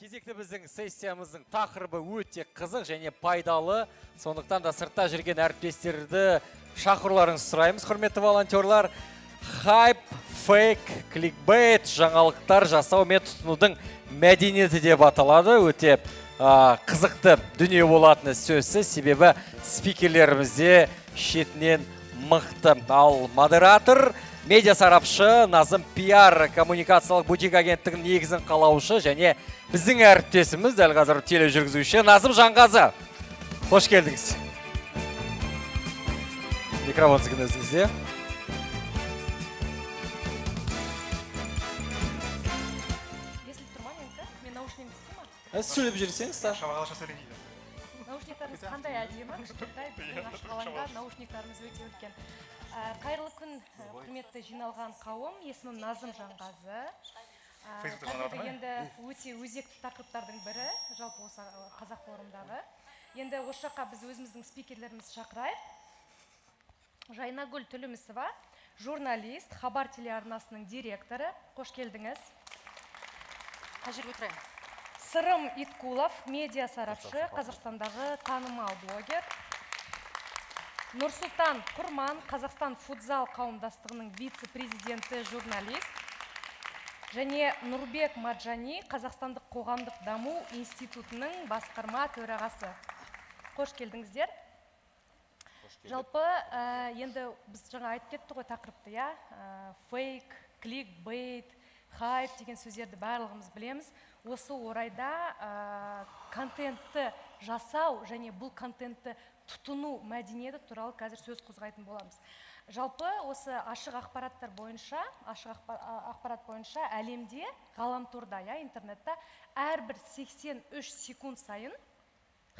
Кезекті біздің сессиямыздың тақырыбы өте қызық және пайдалы. Сондықтан да сыртта жүрген әріптестерді шақыруларыңызды сұраймыз, құрметті волонтерлар. Хайп, фейк, кликбейт, жаңалықтар жасау мен тұтынудың мәдениеті деп аталады. Өте қызықты дүние болатыны сөзсіз, себебі спикерлеріміз де шетінен мықты. Ал модератор медиа сарапшы Назым Пиар коммуникациялық бутик агенттігінің негізін қалаушы және біздің әріптесіміз, дәл қазір тележүргізуші Назым Жанғазы. Қош келдіңіз. Микрофон сіздің өзіңізде. Естіліп тұр ма менікі? Мен наушнигімді істей ма? Сөйлеп жүрсеңіз та. Шамаға сөйлейді. Наушниктарымыз қандай әдемі, кішкентай. Біздің ашық алаңда наушниктарымыз өте үлкен. Қайырлы күн, құрметті жиналған қауым. Есімім Назым Жанғазы. Фейсбукте жанады Қазіргі ма? енді өте өзекті тақырыптардың бірі жалпы осы Қазақ форумдағы. Енді осы жаққа біз өзіміздің спикерлерімізді шақырайық. Жайнагүл Түлімісова, журналист, Хабар телеарнасының директоры. Қош келдіңіз. Қай жерге отырайын? Сырым Иткулов, медиа сарапшы, Қазақстандағы танымал блогер. Нұрсұлтан Құрман, Қазақстан футзал қауымдастығының вице-президенті, журналист. Және Нұрбек Маджани, Қазақстандық қоғамдық даму институтының басқарма төрағасы. Қош келдіңіздер. Жалпы енді біз жаңа айтып кеттік қой тақырыпты, иә? Фейк, кликбейт, хайп деген сөздерді барлығымыз білеміз. Осы орайда контентті жасау және бұл контентті тұтыну мәдениеті туралы қазір сөз қозғайтын боламыз. Жалпы осы ашық ақпараттар бойынша, ашық ақпарат бойынша әлемде, ғаламторда, иә, интернетта әрбір 83 секунд сайын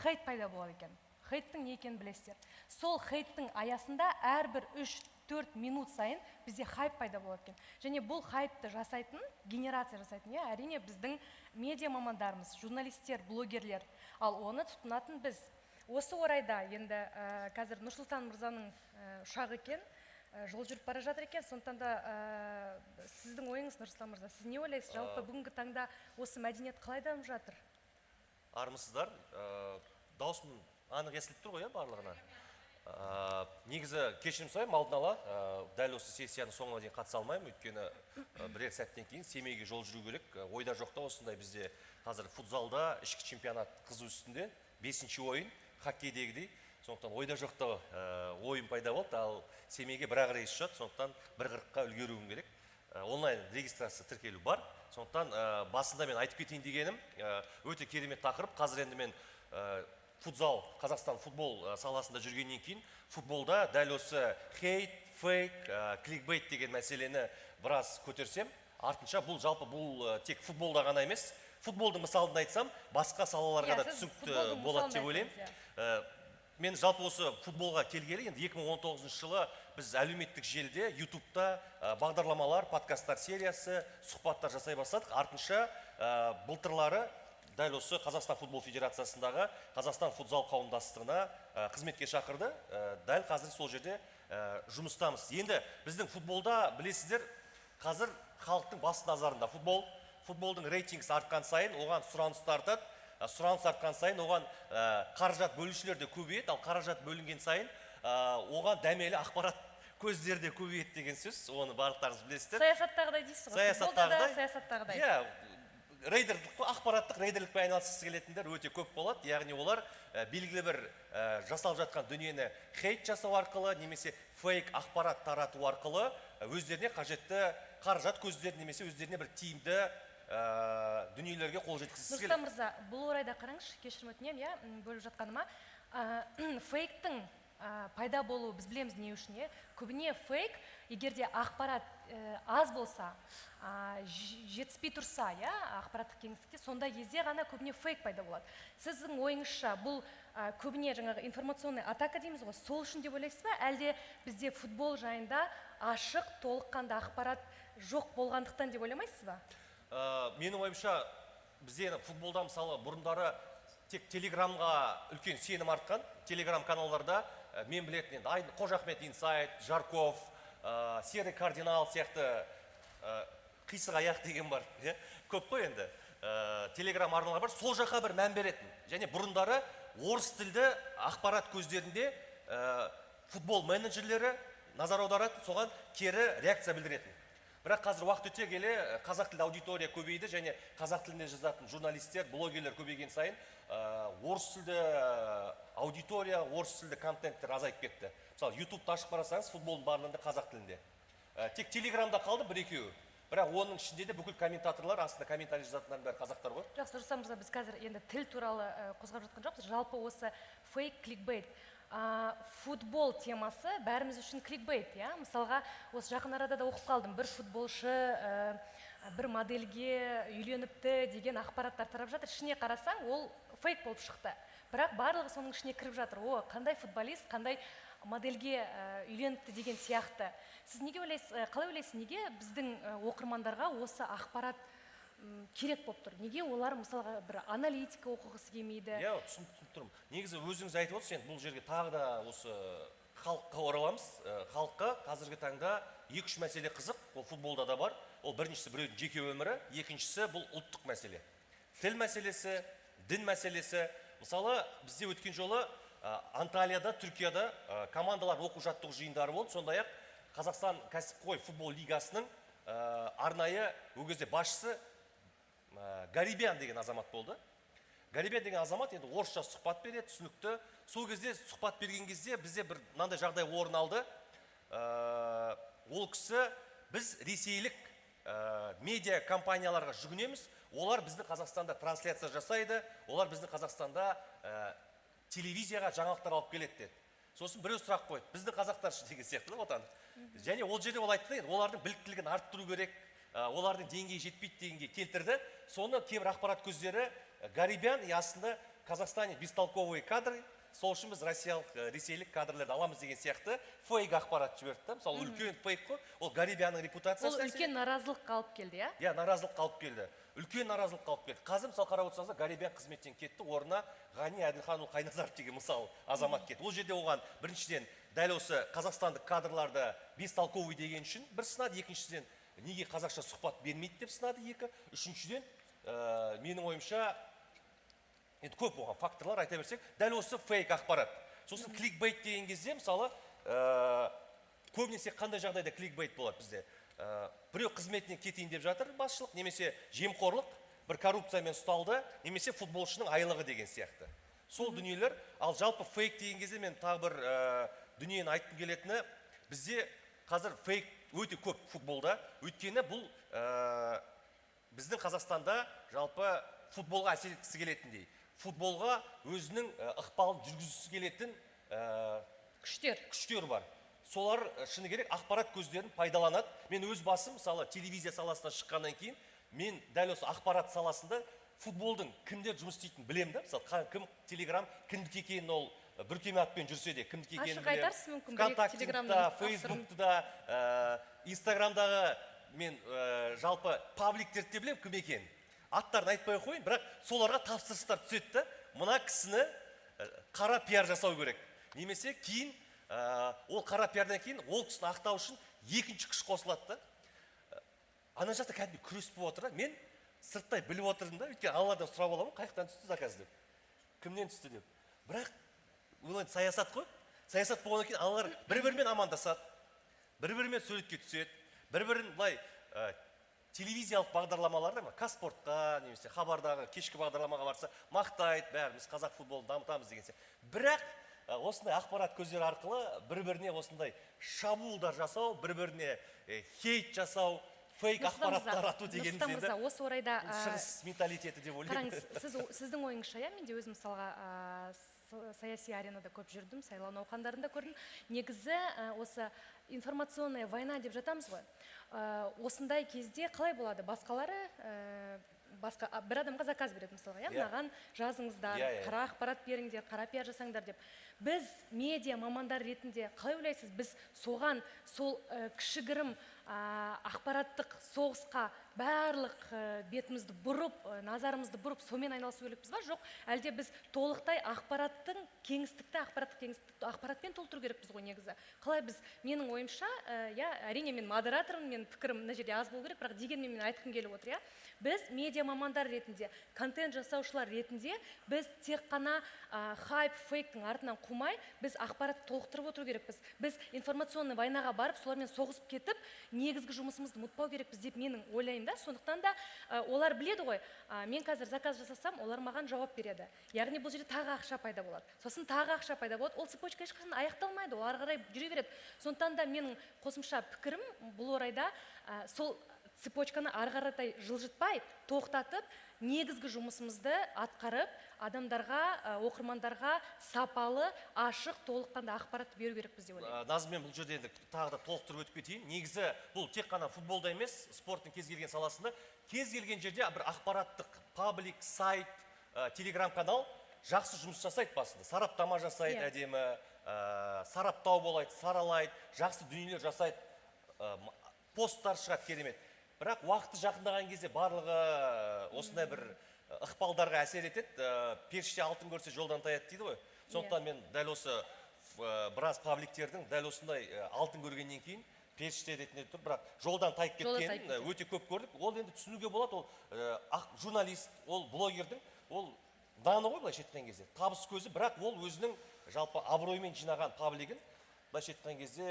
хейт пайда болады екен. Хейттің не екенін білесіздер. Сол хейттің аясында әрбір 3-4 минут сайын бізде хайп пайда болады екен. Және бұл хайпты жасайтын, генерация жасайтын, иә, әрине, біздің медиа мамандарымыз, журналистер, блогерлер. Ал оны тұтынатын біз. Осы орайда енді қазір Нұрсұлтан мырзаның ұшағы екен, жол жүріп бара жатыр екен. Сондықтан да сіздің ойыңыз, Нұрсұлтан мырза, сіз не ойлайсыз? Жалпы бүгінгі таңда осы мәдениет қалай дамып жатыр? Армысыздар. Дауысым анық естіліп тұр ғой, иә, барлығына? Негізі кешірім сұраймын алдын ала, дәл осы сессияның соңына дейін қатыса алмаймын, өйткені бірер сәттен кейін Семейге жол жүру керек. Ойда жоқта осындай бізде қазір футзалда ішкі чемпионат қызу үстінде, бесінші ойын хоккейдегідей, сондықтан ойда жоқта ойын пайда болды. Ал Семейге бір ақ рейс ұшады, сондықтан 1:40-қа үлгеруім керек. Онлайн регистрация, тіркелу бар. Сондықтан басында мен айтып кетейін дегенім, өте керемет тақырып. Қазір енді мен футзал, Қазақстан футбол саласында жүргеннен кейін футболда дәл осы хейт, фейк, кликбейт деген мәселені біраз көтерсем, артынша бұл жалпы бұл тек футболда ғана емес, футболдың мысалын айтсам, басқа салаларға Иә, да сіз түсінікті футболдың болады мысалын деп ойлаймын. айтыңыз. Мен жалпы осы футболға келгелі енді 2019 жылы біз әлеуметтік желіде, Ютубта бағдарламалар, подкасттар сериясы, сұхбаттар жасай бастадық. Артынша былтырлары дәл осы Қазақстан футбол федерациясындағы Қазақстан футзал қауымдастығына қызметке шақырды. Дәл қазір сол жерде жұмыстамыз. Енді біздің футболда, білесіздер, қазір халықтың басты назарында футбол. Футболдың рейтингісі артқан сайын оған сұраныс та артады. Сұраныс артқан сайын оған қаражат бөлушілер де көбейеді. Ал қаражат бөлінген сайын оған дәмелі ақпарат көздері де көбейеді деген сөз. Оны барлықтарыңыз білесіздер. Саясаттағыдай дейсіз ғой. Футболда да Саясаттағыдай. Саясаттағыдай. Иә, рейдерлік қой, ақпараттық рейдерлікпен айналысқысы келетіндер өте көп болады. Яғни олар белгілі бір жасалып жатқан дүниені хейт жасау арқылы немесе фейк ақпарат тарату арқылы өздеріне қажетті қаражат көздерін немесе өздеріне бір тиімді дүниелерге қол жеткізгісі Нұрсұлтан келеді. мырза, бұл орайда қараңызшы, кешірім өтінемін, иә, бөліп жатқаныма. Фейктің пайда болуы біз білеміз не үшін, иә? Көбіне фейк, егер де ақпарат аз болса, жетіспей тұрса, иә, ақпараттық кеңістікте, сондай кезде ғана көбіне фейк пайда болады. Сіздің ойыңызша, бұл көбіне жаңағы информационный атака дейміз ғой, сол үшін деп ойлайсыз ба, әлде бізде футбол жайында ашық, толыққанды ақпарат жоқ болғандықтан деп ойламайсыз ба? Менің ойымша, бізде енді футболда, мысалы, бұрындары тек Телеграмға үлкен сенім артқан. Телеграм каналдарда мен білетін енді Қожа Ахмет Инсайт, Жарков, Серый кардинал сияқты, қисық аяқ деген бар, иә, көп қой енді. Телеграм арналар бар, сол жаққа бір мән беретін. Және бұрындары орыс тілді ақпарат көздерінде футбол менеджерлері назар аударатын, соған кері реакция білдіретін. Бірақ қазір уақыт өте келе қазақ тілді аудитория көбейді және қазақ тілінде жазатын журналистер, блогерлер көбейген сайын орыс тілді аудитория, орыс тілді контенттер азайып кетті. Мысалы, Ютубты ашып қарасаңыз, футболдың барлығында қазақ тілінде. Тек Телеграмда қалды бір екеуі, бірақ оның ішінде де бүкіл комментаторлар, астында комментарий жазатындардың бәрі қазақтар ғой. Жақсы, Рустам мырза, біз қазір енді тіл туралы қозғап жатқан жоқпыз. Жалпы осы фейк, кликбейт, футбол темасы бәріміз үшін кликбейт, иә. Мысалға, осы жақын арада да оқып қалдым, бір футболшы бір модельге үйленіпті деген ақпараттар тарап жатыр. Ішіне қарасаң, ол фейк болып шықты, бірақ барлығы соның ішіне кіріп жатыр: о, қандай футболист қандай модельге үйленіпті деген сияқты. Сіз неге ойлайсыз, қалай ойлайсыз, неге біздің оқырмандарға осы ақпарат керек болып тұр? Неге олар, мысалға, бір аналитика оқығысы келмейді? Иә, түсініп тұрмын. Негізі өзіңіз айтып отырсыз, енді бұл жерге тағы да осы халыққа ораламыз. Халыққа қазіргі таңда екі үш мәселе қызық, ол футболда да бар. Ол біріншісі біреудің жеке өмірі, екіншісі бұл ұлттық мәселе, тіл мәселесі, дін мәселесі. Мысалы, бізде өткен жолы Анталияда, Түркияда командалар оқу жаттығу жиындары болды. Сондай ақ Қазақстан кәсіпқой футбол лигасының арнайы ол кезде басшысы Гарибян деген азамат болды. Гарибян деген азамат енді орысша сұхбат береді, түсінікті. Сол кезде сұхбат берген кезде бізде бір мынандай жағдай орын алды. Ол кісі: «Біз ресейлік медиа компанияларға жүгінеміз, олар біздің Қазақстанда трансляция жасайды, олар біздің Қазақстанда телевизияға жаңалықтар алып келеді», — деді. Сосын біреу сұрақ қойды: «Біздің қазақтар ше?» деген сияқты да, отан. Және ол жерде ол айтты да, енді олардың біліктілігін арттыру керек, олардың деңгейі жетпейді дегенге келтірді. Соны кейбір ақпарат көздері «Гарибян и астында в Казахстане бестолковые кадры, сол үшін біз россиялық, ресейлік кадрлерді аламыз» деген сияқты фейк ақпарат жіберді да. Мысалы, үлкен фейк қой ол, Гарибянның Ол репутациясына әсер үлкен наразылыққа алып келді, иә? Иә, наразылыққа алып келді, үлкен наразылыққа алып келді. Қазір, мысалы, қарап отырсаңыздар, Гарибян қызметтен кетті, орнына Ғани Әділханұлы Қайназаров деген, мысал, азамат кетті. Ол жерде оған біріншіден дәл осы қазақстандық кадрларды бестолковый деген үшін бір сынады, екіншіден, неге қазақша сұхбат бермейді деп сынады, екі, үшіншіден, менің ойымша, енді көп оған факторлар айта берсек, дәл осы фейк ақпарат. Сосын кликбейт деген кезде, мысалы, көбінесе қандай жағдайда кликбейт болады бізде? Біреу қызметінен кетейін деп жатыр, басшылық, немесе жемқорлық, бір коррупциямен ұсталды, немесе футболшының айлығы деген сияқты сол дүниелер. Ал жалпы фейк деген кезде мен тағы бір дүниені айтқым келетіні: бізде қазір фейк өте көп футболда, өйткені бұл біздің Қазақстанда жалпы футболға әсер еткісі келетіндей, футболға өзінің ықпалын жүргізгісі келетін күштер күштер бар. Солар шыны керек, ақпарат көздерін пайдаланады. Мен өз басым, мысалы, телевизия саласынан шыққаннан кейін мен дәл осы ақпарат саласында футболдың кімдер жұмыс істейтінін білемін да. Мысалы, кім телеграм кімдікі екенін, ол бүркеме атпен жүрсе де, кімдікі екенін Ашық білемін. айтарсыз мүмкін, бір екі ВКонтактеда, телеграмның авторын. Фейсбукта да, Инстаграмдағы мен жалпы пабликтерді де білемін кім екенін. Аттарын айтпай ақ қояйын, бірақ соларға тапсырыстар түседі да: мына кісіні қара пиар жасау керек, немесе кейін ол қара пиардан кейін ол кісіні ақтау үшін екінші күш қосылады да. Ана жақта кәдімгідей күрес болып отыр да. Мен сырттай біліп отырдым да, өйткені аналардан сұрап аламын: «Қай жақтан түсті заказ?» — деп, «Кімнен түсті?» — деп. Бірақ ол енді саясат қой. Саясат болғаннан кейін аналар бір бірімен амандасады, бір бірімен суретке түседі, бір бірін былай телевизиялық бағдарламаларда, мына Казспортқа немесе Хабардағы кешкі бағдарламаға барса, мақтайды: «Бәріміз қазақ футболын дамытамыз» деген сияқты. Бірақ осындай ақпарат көздері арқылы бір біріне осындай шабуылдар жасау, бір біріне хейт жасау, фейк Нұрсұлтан ақпарат мырза, тарату дегеніміз Нұрсұлтан енді мырза, осы орайда бұл шығыс менталитеті деп ойлаймын. Қараңыз, сіз, сіздің ойыңызша, иә, мен де өзім, мысалға, саяси аренада көп жүрдім, сайлау науқандарында көрдім. Негізі осы информационная война деп жатамыз ғой. Осындай кезде қалай болады? Басқалары басқа бір адамға заказ береді, мысалға, иә, Иә. мынаған жазыңыздар, Иә, иә. қара ақпарат беріңдер, қара пиар жасаңдар деп. Біз медиа мамандар ретінде қалай ойлайсыз, біз соған, сол кішігірім ақпараттық соғысқа барлық бетімізді бұрып, назарымызды бұрып, сонымен айналысу керекпіз ба? Жоқ, әлде біз толықтай ақпараттың кеңістікті, ақпараттық кеңістікті ақпаратпен толтыру керекпіз ғой негізі. Қалай біз, менің ойымша, иә, әрине, мен модератормын, менің пікірім мына жерде аз болу керек, бірақ дегенмен мен айтқым келіп отыр, иә. Біз медиа мамандар ретінде, контент жасаушылар ретінде біз тек қана хайп, фейктің артынан қумай, біз ақпаратты толықтырып отыру керекпіз. Біз информационный войнаға барып, солармен соғысып кетіп, негізгі жұмысымызды ұмытпау керекпіз деп менің ойлаймын да. Сондықтан да олар біледі ғой, мен қазір заказ жасасам, олар маған жауап береді. Яғни бұл жерде тағы ақша пайда болады. Сосын тағы ақша пайда болады. Ол цепочка ешқашан аяқталмайды, ол ары қарай жүре береді. Сондықтан да менің қосымша пікірім бұл орайда сол цепочканы ары қаратай жылжытпай, тоқтатып, негізгі жұмысымызды атқарып, адамдарға, оқырмандарға сапалы, ашық, толыққанды ақпаратты беру керекпіз деп ойлаймын. Назым, мен бұл жерде енді тағы да толықтырып өтіп кетейін. Негізі бұл тек қана футболда емес, спорттың кез келген саласында, кез келген жерде бір ақпараттық паблик, сайт, телеграм канал жақсы жұмыс жасайды басында. Сараптама жасайды әдемі, сараптау болады, саралайды, жақсы дүниелер жасайды, посттар шығады керемет. Бірақ уақыты жақындаған кезде барлығы осындай бір ықпалдарға әсер етеді. Періште алтын көрсе, жолдан таяды дейді ғой. Сондықтан мен дәл осы біраз пабликтердің дәл осындай алтын көргеннен кейін періште ретінде тұр, бірақ жолдан тайып Жолдан кеткенін тайып кетеді. Өте көп көрдік. Ол енді түсінуге болады, ол журналист, ол блогердің, ол наны ғой, былайша айтқан кезде, табыс көзі, бірақ ол өзінің жалпы абыроймен жинаған паблигін, былайша айтқан кезде,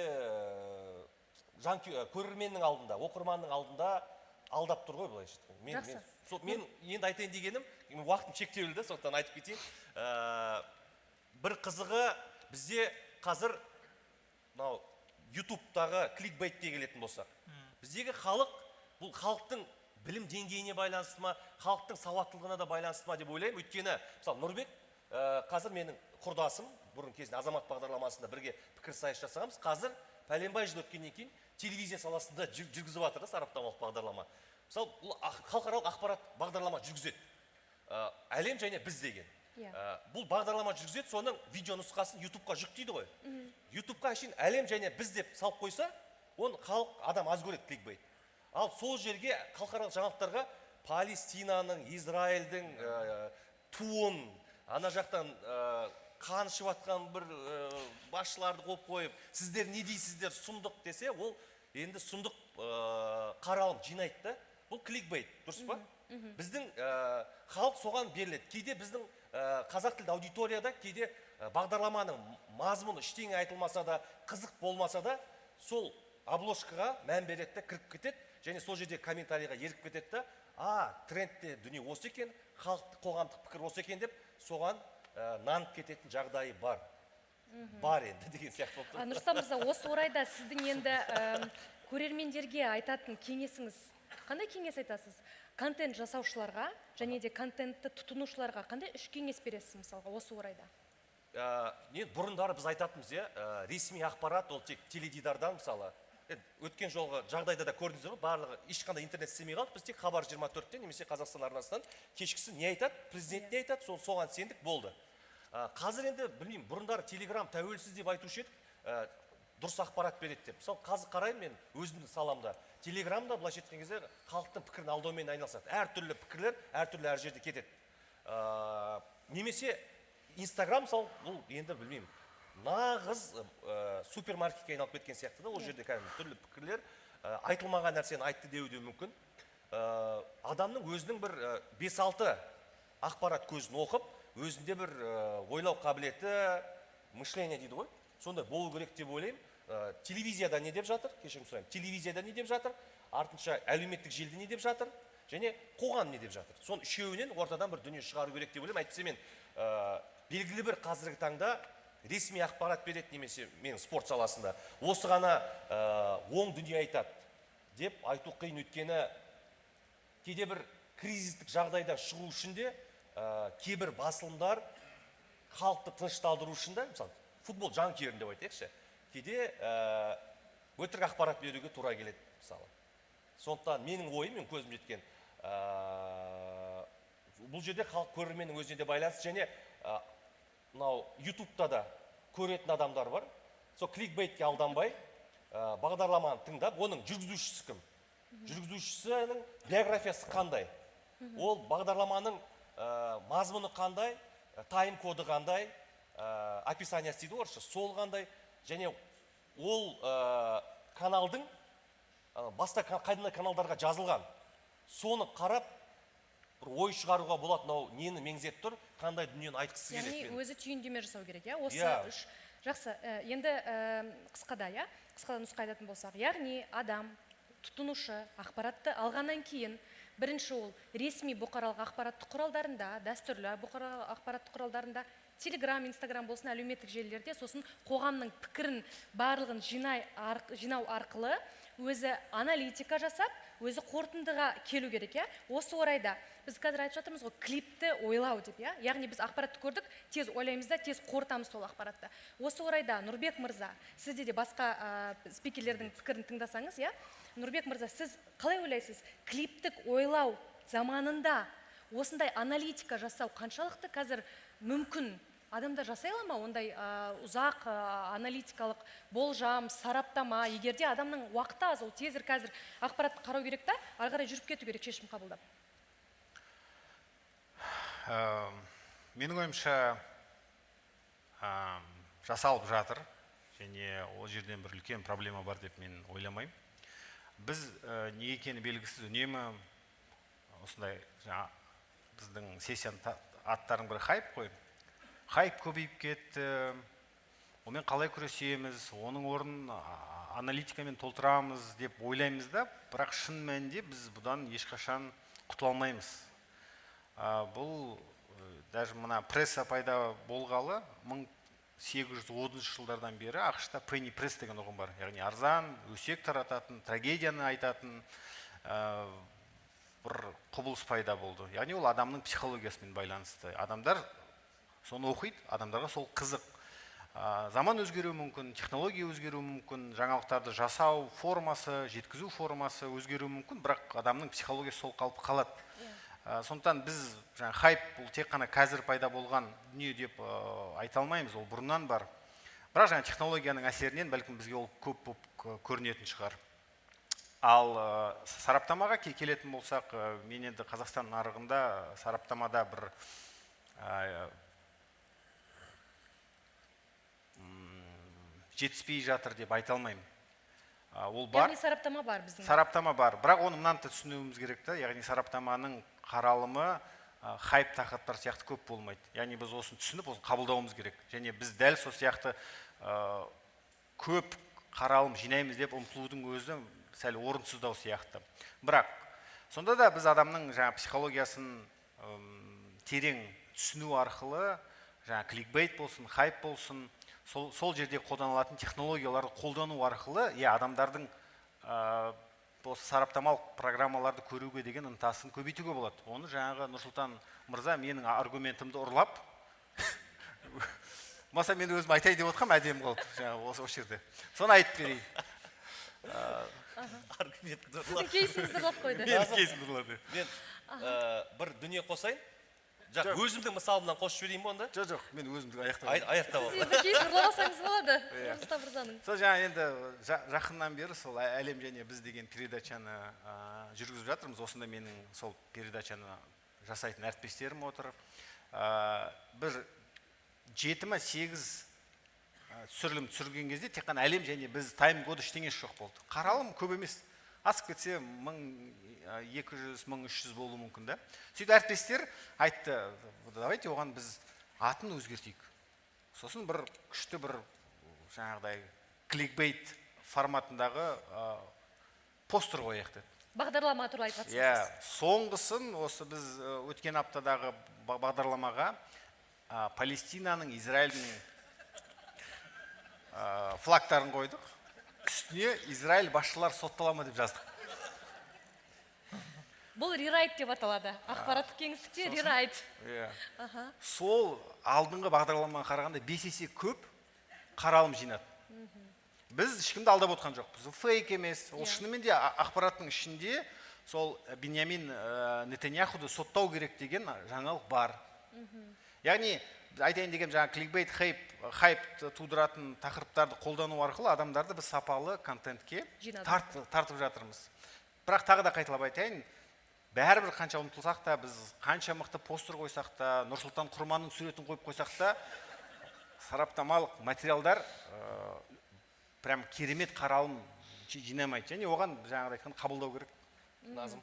көрерменнің алдында, оқырманның алдында алдап тұр ғой, былайша айтқанда. Жақсы. Мен енді айтайын дегенім, мен уақытым шектеулі да, сондықтан айтып кетейін. Бір қызығы, бізде қазір мынау ютубтағы кликбейтке келетін болсақ, біздегі халық, бұл халықтың білім деңгейіне байланысты ма, халықтың сауаттылығына да байланысты ма деп ойлаймын. Өйткені мысалы Нұрбек, қазір менің құрдасым, бұрын кезінде «Азамат» бағдарламасында бірге пікірсайыс жасағанбыз, қазір пәленбай жыл өткеннен кейін телевизия саласында жүргізіп жатыр да сараптамалық бағдарлама. Мысалы, бұл халықаралық ақпарат бағдарлама жүргізеді. «Әлем және біз» деген. Бұл бағдарлама жүргізеді, соның видео нұсқасын ютубқа жүктейді ғой. Ютубқа әшейін «Әлем және біз» деп салып қойса, оны халық, адам аз көреді кликбейт. Ал сол жерге халықаралық жаңалықтарға Палестинаның, Израильдің туын, ана жақтан қан ішіп жатқан бір басшыларды қойып қойып, «Сіздер не дейсіздер, сұмдық» десе, ол енді сұмдық қаралым жинайды да. Бұл кликбейт, дұрыс па? Біздің халық соған беріледі. Кейде біздің қазақ тілді аудиторияда кейде бағдарламаның мазмұны ештеңе айтылмаса да, қызық болмаса да, сол обложкаға мән береді де, кіріп кетеді және сол жерде комментарийға еріп кетеді да, а трендте дүние осы екен, халықтық, қоғамдық пікір осы екен деп, соған нанып кететін жағдайы бар. Бар енді деген сияқты болып тұр. Нұрсұлтан мырза, осы орайда сіздің енді көрермендерге айтатын кеңесіңіз қандай? Кеңес айтасыз контент жасаушыларға және де контентті тұтынушыларға? Қандай үш кеңес бересіз, мысалға, осы орайда? Не, бұрындары біз айтатынбыз, иә, ресми ақпарат ол тек теледидардан. Мысалы, енді өткен жолғы жағдайда да көрдіңіздер ғой, барлығы ешқандай интернет істемей қалды, біз тек Хабар 24-тен немесе Қазақстан арнасынан кешкісін не айтады, президент не айтады, сол соған сендік, болды. Қазір енді білмеймін, бұрындары телеграм тәуелсіз деп айтушы едік, дұрыс ақпарат береді деп. Мысалы, қазір қараймын мен өзімнің саламда, телеграмда, былайша айтқан кезде, халықтың пікірін алдаумен айналысады, әртүрлі пікірлер әртүрлі әр жерде кетеді. Немесе инстаграм, мысалы, бұл енді білмеймін, нағыз супермаркетке айналып кеткен сияқты да. Ол жерде кәдімгі түрлі пікірлер, айтылмаған нәрсені айтты деуі де мүмкін. Адамның өзінің бір бес алты ақпарат көзін оқып, өзінде бір ойлау қабілеті, мышление дейді ғой, сондай болу керек деп ойлаймын. Телевизияда не деп жатыр, кешірім сұраймын, телевизияда не деп жатыр, артынша әлеуметтік желіде не деп жатыр және қоғам не деп жатыр, соның үшеуінен ортадан бір дүние шығару керек деп ойлаймын. Әйтпесе мен белгілі бір қазіргі таңда ресми ақпарат береді немесе мен спорт саласында осы ғана оң дүние айтады деп айту қиын, өйткені кейде бір кризистік жағдайдан шығу үшін де кейбір басылымдар халықты тынышталдыру үшін де, мысалы, футбол жанкүйерін деп айтайықшы, кейде өтірік ақпарат беруге тура келеді, мысалы. Сондықтан менің ойым, мен көзім жеткен, бұл жерде халық, көрерменнің өзіне де байланысты және мынау ютубта да көретін адамдар бар, сол кликбейтке алданбай, бағдарламаны тыңдап, оның жүргізушісі кім. Жүргізушісінің биографиясы қандай, ол бағдарламаның мазмұны қандай, тайм коды қандай, описаниясы дейді орысша, сол қандай, және ол каналдың басқа қандай каналдарға жазылған, соны қарап бір ой шығаруға болады, мынау нені меңзеп тұр, қандай дүниені айтқысы келеді. Яғни өзі түйіндеме жасау керек, иә? Осы үш. Жақсы, енді қысқада, иә? Қысқада нұсқа айтатын болсақ, яғни адам, тұтынушы ақпаратты алғаннан кейін бірінші ол ресми бұқаралық ақпараттық құралдарында, дәстүрлі бұқаралық ақпараттық құралдарында, Телеграм, Инстаграм болсын, әлеуметтік желілерде, сосын қоғамның пікірін барлығын жинау арқылы өзі аналитика жасап, өзі қорытындыға келу керек, иә? Осы орайда біз қазір айтып жатырмыз ғой, клипті ойлау деп, иә? Яғни біз ақпаратты көрдік, тез ойлаймыз да, тез қорытамыз сол ақпаратты. Осы орайда Нұрбек мырза, сізде де басқа спикерлердің пікірін тыңдасаңыз, иә? Нұрбек мырза, сіз қалай ойлайсыз, клиптік ойлау заманында осындай аналитика жасау қаншалықты қазір мүмкін? Адамдар жасай ала ма ондай ұзақ аналитикалық болжам, сараптама, егер де адамның уақыты аз, ол тезір қазір ақпаратты қарау керек та, ары қарай жүріп кету керек шешім қабылдап. Менің ойымша, жасалып жатыр, және ол жерден бір үлкен проблема бар деп мен ойламаймын. Біз не екені белгісіз, үнемі осындай жаңа біздің сессияның аттарының бірі хайп қой. Хайп көбейіп кетті, онымен қалай күресеміз, оның орнын аналитикамен толтырамыз деп ойлаймыз да, бірақ шын мәнінде біз бұдан ешқашан құтыла алмаймыз. Бұл даже мына пресса пайда болғалы 1830 жылдардан бері АҚШ-та penny press деген ұғым бар. Яғни арзан, өсек тарататын, трагедияны айтатын бір құбылыс пайда болды. Яғни ол адамның психологиясымен байланысты. Адамдар соны оқиды, адамдарға сол қызық. Заман өзгеруі мүмкін, технология өзгеруі мүмкін, жаңалықтарды жасау формасы, жеткізу формасы өзгеруі мүмкін, бірақ адамның психологиясы сол қалпы қалады. Сондықтан біз жаңа хайп бұл тек қана қазір пайда болған дүние деп айта алмаймыз, ол бұрыннан бар. Бірақ жаңа технологияның әсерінен бәлкім бізге ол көп болып көрінетін шығар. Ал сараптамаға келетін болсақ, мен енді Қазақстан нарығында сараптамада бір жетіспей жатыр деп айта алмаймын. Ол бар. Яғни сараптама бар біздің. Сараптама бар. Бірақ оны мынаны да түсінуіміз керек та, яғни сараптаманың қаралымы хайп тақырыптар сияқты көп болмайды. Яғни біз осыны түсініп, осыны қабылдауымыз керек. Және біз дәл сол сияқты көп қаралым жинаймыз деп ұмтылудың өзі сәл орынсыздау сияқты. Бірақ сонда да біз адамның жаңа психологиясын терең түсіну арқылы жаңа кликбейт болсын, хайп болсын, сол жерде қолданылатын технологияларды қолдану арқылы, адамдардың осы сараптамалық программаларды көруге деген ынтасын көбейтуге болады. Оны жаңағы Нұрсұлтан мырза менің аргументімді ұрлап, болмаса мен өзім айтайын деп отқанмын, әдемі қылып, жаңағы осы жерде. Соны айтып берейін. Аргументімді ұрлап. Сіздің кейсіңізді ұрлап қойды. Менің кейсімді ұрлады. Мен бір дүние қосайын. Жоқ, өзімдің мысалымнан қосып жіберейін бе онда? Жоқ, жоқ, мен өзімді аяқтап алайын. Аяқтап Сіз ал. енді кейс ұрлап алсаңыз болады, Нұрсұлтан мырзаның. Сол жаңа енді жақыннан бері сол Әлем және біз деген передачаны жүргізіп жатырмыз. Осында менің сол передачаны жасайтын әріптестерім отыр. Бір 7 ма 8 түсірілім түсірген кезде тек қана Әлем және біз тайм коды ештеңесі жоқ болды. Қаралым көп емес. Асып кетсе мың екі жүз, мың үш жүз болуы мүмкін да. Сөйтіп әріптестер айтты, давайте оған біз атын өзгертейік. Сосын бір күшті бір жаңағыдай кликбейт форматындағы постер қояйық деді. Бағдарлама туралы айтып жатсыз. Иә, соңғысын осы біз өткен аптадағы бағдарламаға Палестинаның, Израильдің флагтарын қойдық. Үстіне Израиль басшылар соттала ма деп жаздық. Бұл рерайт деп аталады. Ақпараттық кеңістікте рерайт. Иә. Сол алдыңғы бағдарламаға қарағанда 5 есе көп қаралым жинады. Біз ешкімді алдап отқан жоқпыз. Ол фейк емес. Ол шынымен де ақпараттың ішінде сол Беньямин Нетаньяхуды соттау керек деген жаңалық бар. Яғни айтайын дегенім жаңа кликбейт, хайп тудыратын тақырыптарды қолдану арқылы адамдарды біз сапалы контентке Жинадық. тартып жатырмыз. Бірақ тағы да қайталап айтайын, бәрібір қанша ұмтылсақ та, біз қанша мықты постер қойсақ та, Нұрсұлтан Құрманның суретін қойып қойсақ та, сараптамалық материалдар прям керемет қаралым жинамайды, және оған жаңағыдай айтқан қабылдау керек. Назым,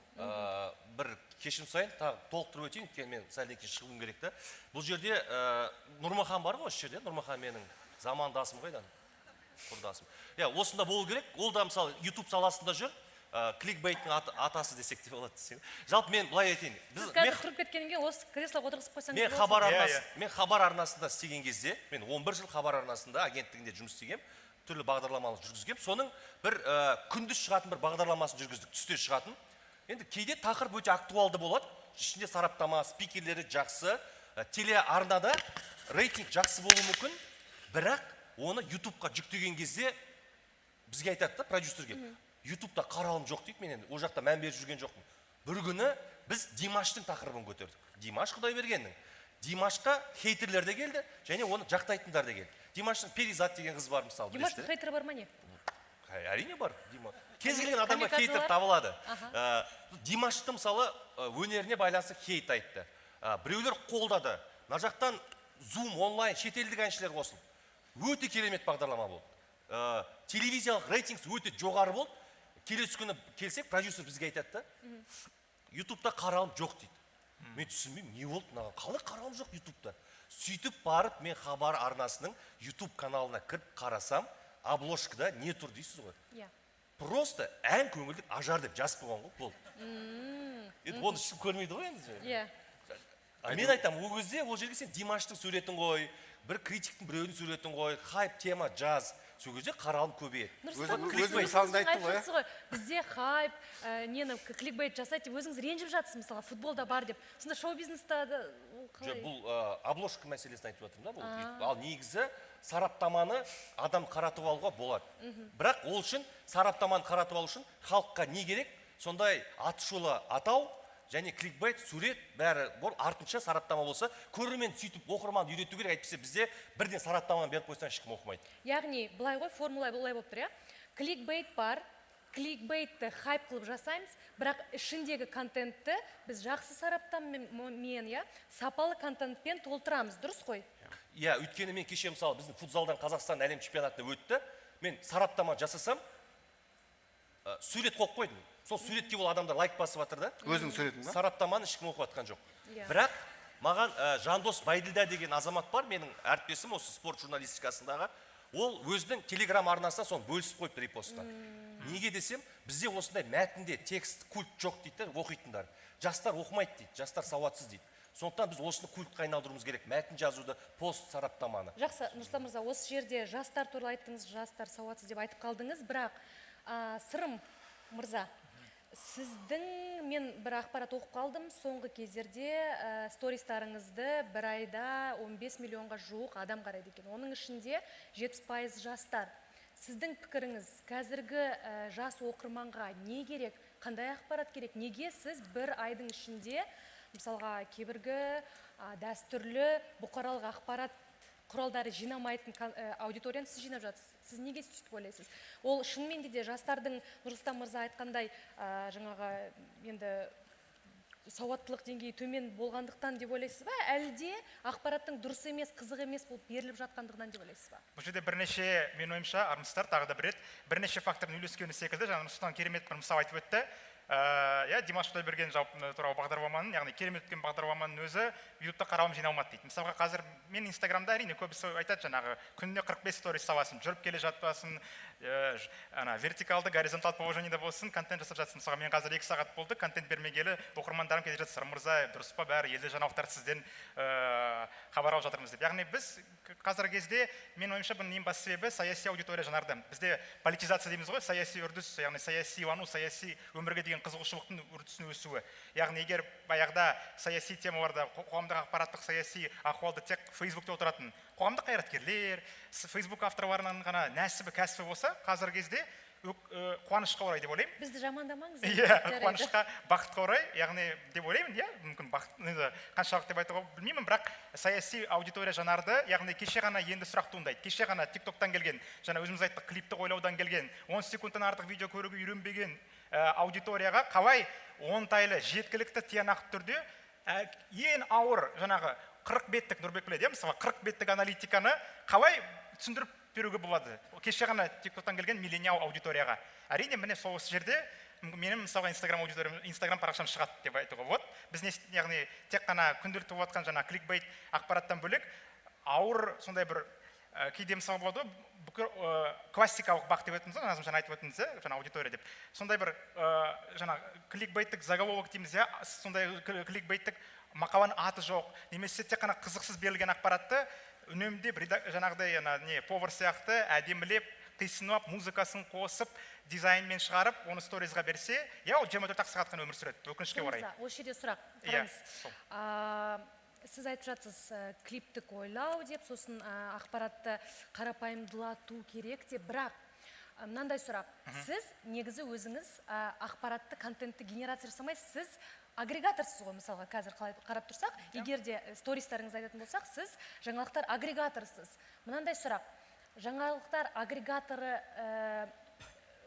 бір кешірім сұрайын, тағы толықтырып өтейін, өйткені мен сәлден кейін шығуым керек та. Бұл жерде Нұрмахан бар ғой осы жерде, Нұрмахан менің замандасым ғой, құрдасым. Иә, осында болу керек. Ол да мысалы YouTube саласында жүр. Кликбейттің атасы десек те болады десең. Жалпы мен былай айтайын. Сіз қазір тұрып кеткеннен кейін осы креслоға отырғызып қойсаңыз Мен болады. Хабар арнасы, мен Хабар арнасында істеген кезде, мен 11 жыл Хабар арнасында агенттігінде жұмыс істегенмін, түрлі бағдарламалар жүргізгенмін. Соның бір күндіз шығатын бір бағдарламасын жүргіздік, түсте шығатын. Енді кейде тақырып өте актуалды болады, ішінде сараптама, спикерлері жақсы, телеарнада рейтинг жақсы болуы мүмкін, бірақ оны ютубқа жүктеген кезде бізге айтады да, продюсерге, ютубта қаралым жоқ дейді. Мен енді ол жақта мән беріп жүрген жоқпын. Бір күні біз Димаштың тақырыбын көтердік. Димаш Құдайбергеннің. Димашқа хейтерлер де келді, және оны жақтайтындар да келді. Димаштың Перизат деген қыз бар мысалы, Димаштың білесіздер. хейтері бар ма не? Әрине бар. Кез келген адамға Камикадзелар? хейтер табылады. Димашты мысалы өнеріне байланысты хейт айтты. Біреулер қолдады. Мына жақтан Zoom онлайн шетелдік әншілер қосылды. Өте керемет бағдарлама болды. Телевизиялық рейтинг өте жоғары болды. Келесі күні келсек, продюсер бізге айтады да, ютубта қаралым жоқ дейді. Мен түсінбеймін, не болды мынаған, қалай қаралым жоқ ютубта? Сөйтіп барып мен Хабар арнасының ютуб каналына кіріп қарасам, обложкада не тұр дейсіз ғой. Просто ән көңілдік ажар деп жазып қойған ғой, болды. Енді оны ешкім көрмейді ғой енді. Мен айтамын, ол кезде ол жерге сен Димаштың суретін қой, бір критиктің біреудің суретін қой, хайп тема жаз. Сол кезде қаралым көбейеді. Нұрсұлтан Өзің мырза, мысалында өзіңіз айттың ғой, айтып жатсыз ғой, бізде хайп, нені кликбейт жасайды деп өзіңіз ренжіп жатсыз, мысалға, футболда бар деп. Сонда шоу-бизнеста да ол қалай? Жоқ, бұл обложка мәселесін айтып жатырмын да, бұл. Ал негізі сараптаманы адам қаратып алуға болады. Бірақ ол үшін, сараптаманы қаратып алу үшін халыққа не керек? Сондай атышулы атау және кликбейт, сурет бәрі бол, артынша сараптама болса, көрермен сөйтіп оқырманды үйрету керек, әйтпесе бізде бірден сараптаманы беріп қойсаң ешкім оқымайды. Яғни, былай ғой, формула былай болып тұр, иә? Кликбейт бар, кликбейтті хайп қылып жасаймыз, бірақ ішіндегі контентті біз жақсы сараптамамен, иә, сапалы контентпен толтырамыз, дұрыс қой? Иә, өйткені мен кеше мысалы біздің футзалдан Қазақстан әлем чемпионатына өтті, мен сараптама жасасам, сурет қойып қойдым. Сол суретке ол адамдар лайк басып жатыр да. Өзің суретің ба? Сараптаманы ешкім оқып жатқан жоқ. Бірақ маған Жандос Байділдә деген азамат бар, менің әріптесім осы спорт журналистикасындағы. Ол өзінің телеграм арнасына соны бөлісіп қойыпты репостқа. Неге десем, бізде осындай мәтінде текст культ жоқ дейді да, оқитындар. Жастар оқымайды дейді, жастар сауатсыз дейді. Сондықтан біз осыны культқа айналдыруымыз керек, мәтін жазуды, пост сараптаманы. Жақсы, Нұрсұлтан мырза, осы жерде жастар туралы айттыңыз, жастар сауатсыз деп айтып қалдыңыз, бірақ Сырым мырза, сіздің мен бір ақпарат оқып қалдым, соңғы кездерде стористарыңызды бір айда 15 миллионға жуық адам қарайды екен. Оның ішінде 70% жастар. Сіздің пікіріңіз, қазіргі жас оқырманға не керек, қандай ақпарат керек, неге сіз бір айдың ішінде, мысалға, кейбіргі дәстүрлі бұқаралық ақпарат құралдары жинамайтын аудиторияны сіз жинап жатсыз. Сіз неге сөйтіп ойлайсыз? Ол шынымен де жастардың, Нұрсұлтан мырза айтқандай, жаңағы енді сауаттылық деңгейі төмен болғандықтан деп ойлайсыз ба? Әлде ақпараттың дұрыс емес, қызық емес болып беріліп жатқандығынан деп ойлайсыз ба? Бұл жерде бірнеше, менің ойымша, армысыздар, тағы да бір рет, бірнеше фактордың үйлескені секілді. Жаңа Нұрсұлтан керемет бір мысал айтып өтті. Иә, Димаш Құдайберген жалпы туралы бағдарламаның, яғни керемет өткен бағдарламаның өзі ютубта қаралым жинай алмады дейді. Мысалға, қазір мен Инстаграмда әрине көбісі айтады, жаңағы күніне 45 сторис саласың, жүріп келе жатпасын, ана вертикалды, горизонталды положениеде болсын, контент жасап жатсың. Мысалға, мен қазір 2 сағат болды, контент бермегелі оқырмандарым келе жатыр, Сырым мырза, дұрыс па бәрі, елде жаңалықтар сізден хабар алып жатырмыз деп. Яғни біз қазіргі кезде, менің ойымша, бұның ең басты себебі саяси аудитория жаңарды. Бізде политизация дейміз ғой, саяси үрдіс, яғни саясилану, саяси өмірге деген қызығушылықтың үрдісінің өсуі. Яғни егер баяғыда саяси темаларда, қоғамдық ақпараттық саяси ахуалды тек Фейсбукте отыратын қоғамдық қайраткерлер, Фейсбук авторларының ғана нәсібі, кәсібі болса, қазіргі кезде қуанышқа орай деп ойлаймын. Бізді жамандамаңыз. Иә, Жарайды. қуанышқа, бақытқа орай, яғни деп ойлаймын, иә, мүмкін бақыт, енді қаншалық деп айтуға білмеймін, бірақ саяси аудитория жаңарды, яғни кеше ғана енді сұрақ туындайды. Кеше ғана TikToктан келген, жаңа өзіміз айттық, клипті ойлаудан келген, 10 секундтан артық видео көруге үйренбеген аудиторияға қалай оңтайлы, жеткілікті, тиянақты түрде ең ауыр жаңағы 40 беттік, Нұрбек біледі, иә, мысалы, 40 беттік аналитиканы қалай түсіндіріп беруге болады кеше ғана ТикТоктан келген миллениал аудиторияға? Әрине, міне, сол осы жерде менің, мысалға, Инстаграм аудиториям, Инстаграм парақшам шығады деп айтуға болады. Біз не, яғни тек қана күнделікті болып жатқан жаңағы кликбейт ақпараттан бөлек, ауыр сондай бір кейде, мысалы, болады ғой, бүкіл классикалық БАҚ деп өттіңіз ғой, Назымжан, айтып өттіңіз, иә, жаңа аудитория деп. Сондай бір жаңа кликбейттік заголовок дейміз, иә, сондай кликбейттік мақаланың аты жоқ немесе тек қана қызықсыз берілген ақпаратты үнемдеп, жаңағыдай ана не, повар сияқты әдемілеп, қисындап, музыкасын қосып, дизайнмен шығарып, оны сторизға берсе, иә, ол 24 ақ сағат қана өмір сүреді, өкінішке орай. Мырза, осы жерде сұрақ. Иә, қараңыз. Сол. Сіз айтып жатсыз, клиптік ойлау деп, сосын ақпаратты қарапайымдылату керек деп, бірақ мынандай сұрақ: сіз негізі өзіңіз ақпаратты, контентті генерация жасамайсыз, сіз агрегаторсыз ғой. Мысалға, қазір қалай қарап тұрсақ, егер де стористарыңызды айтатын болсақ, сіз жаңалықтар агрегаторсыз. Мынандай сұрақ: жаңалықтар агрегаторы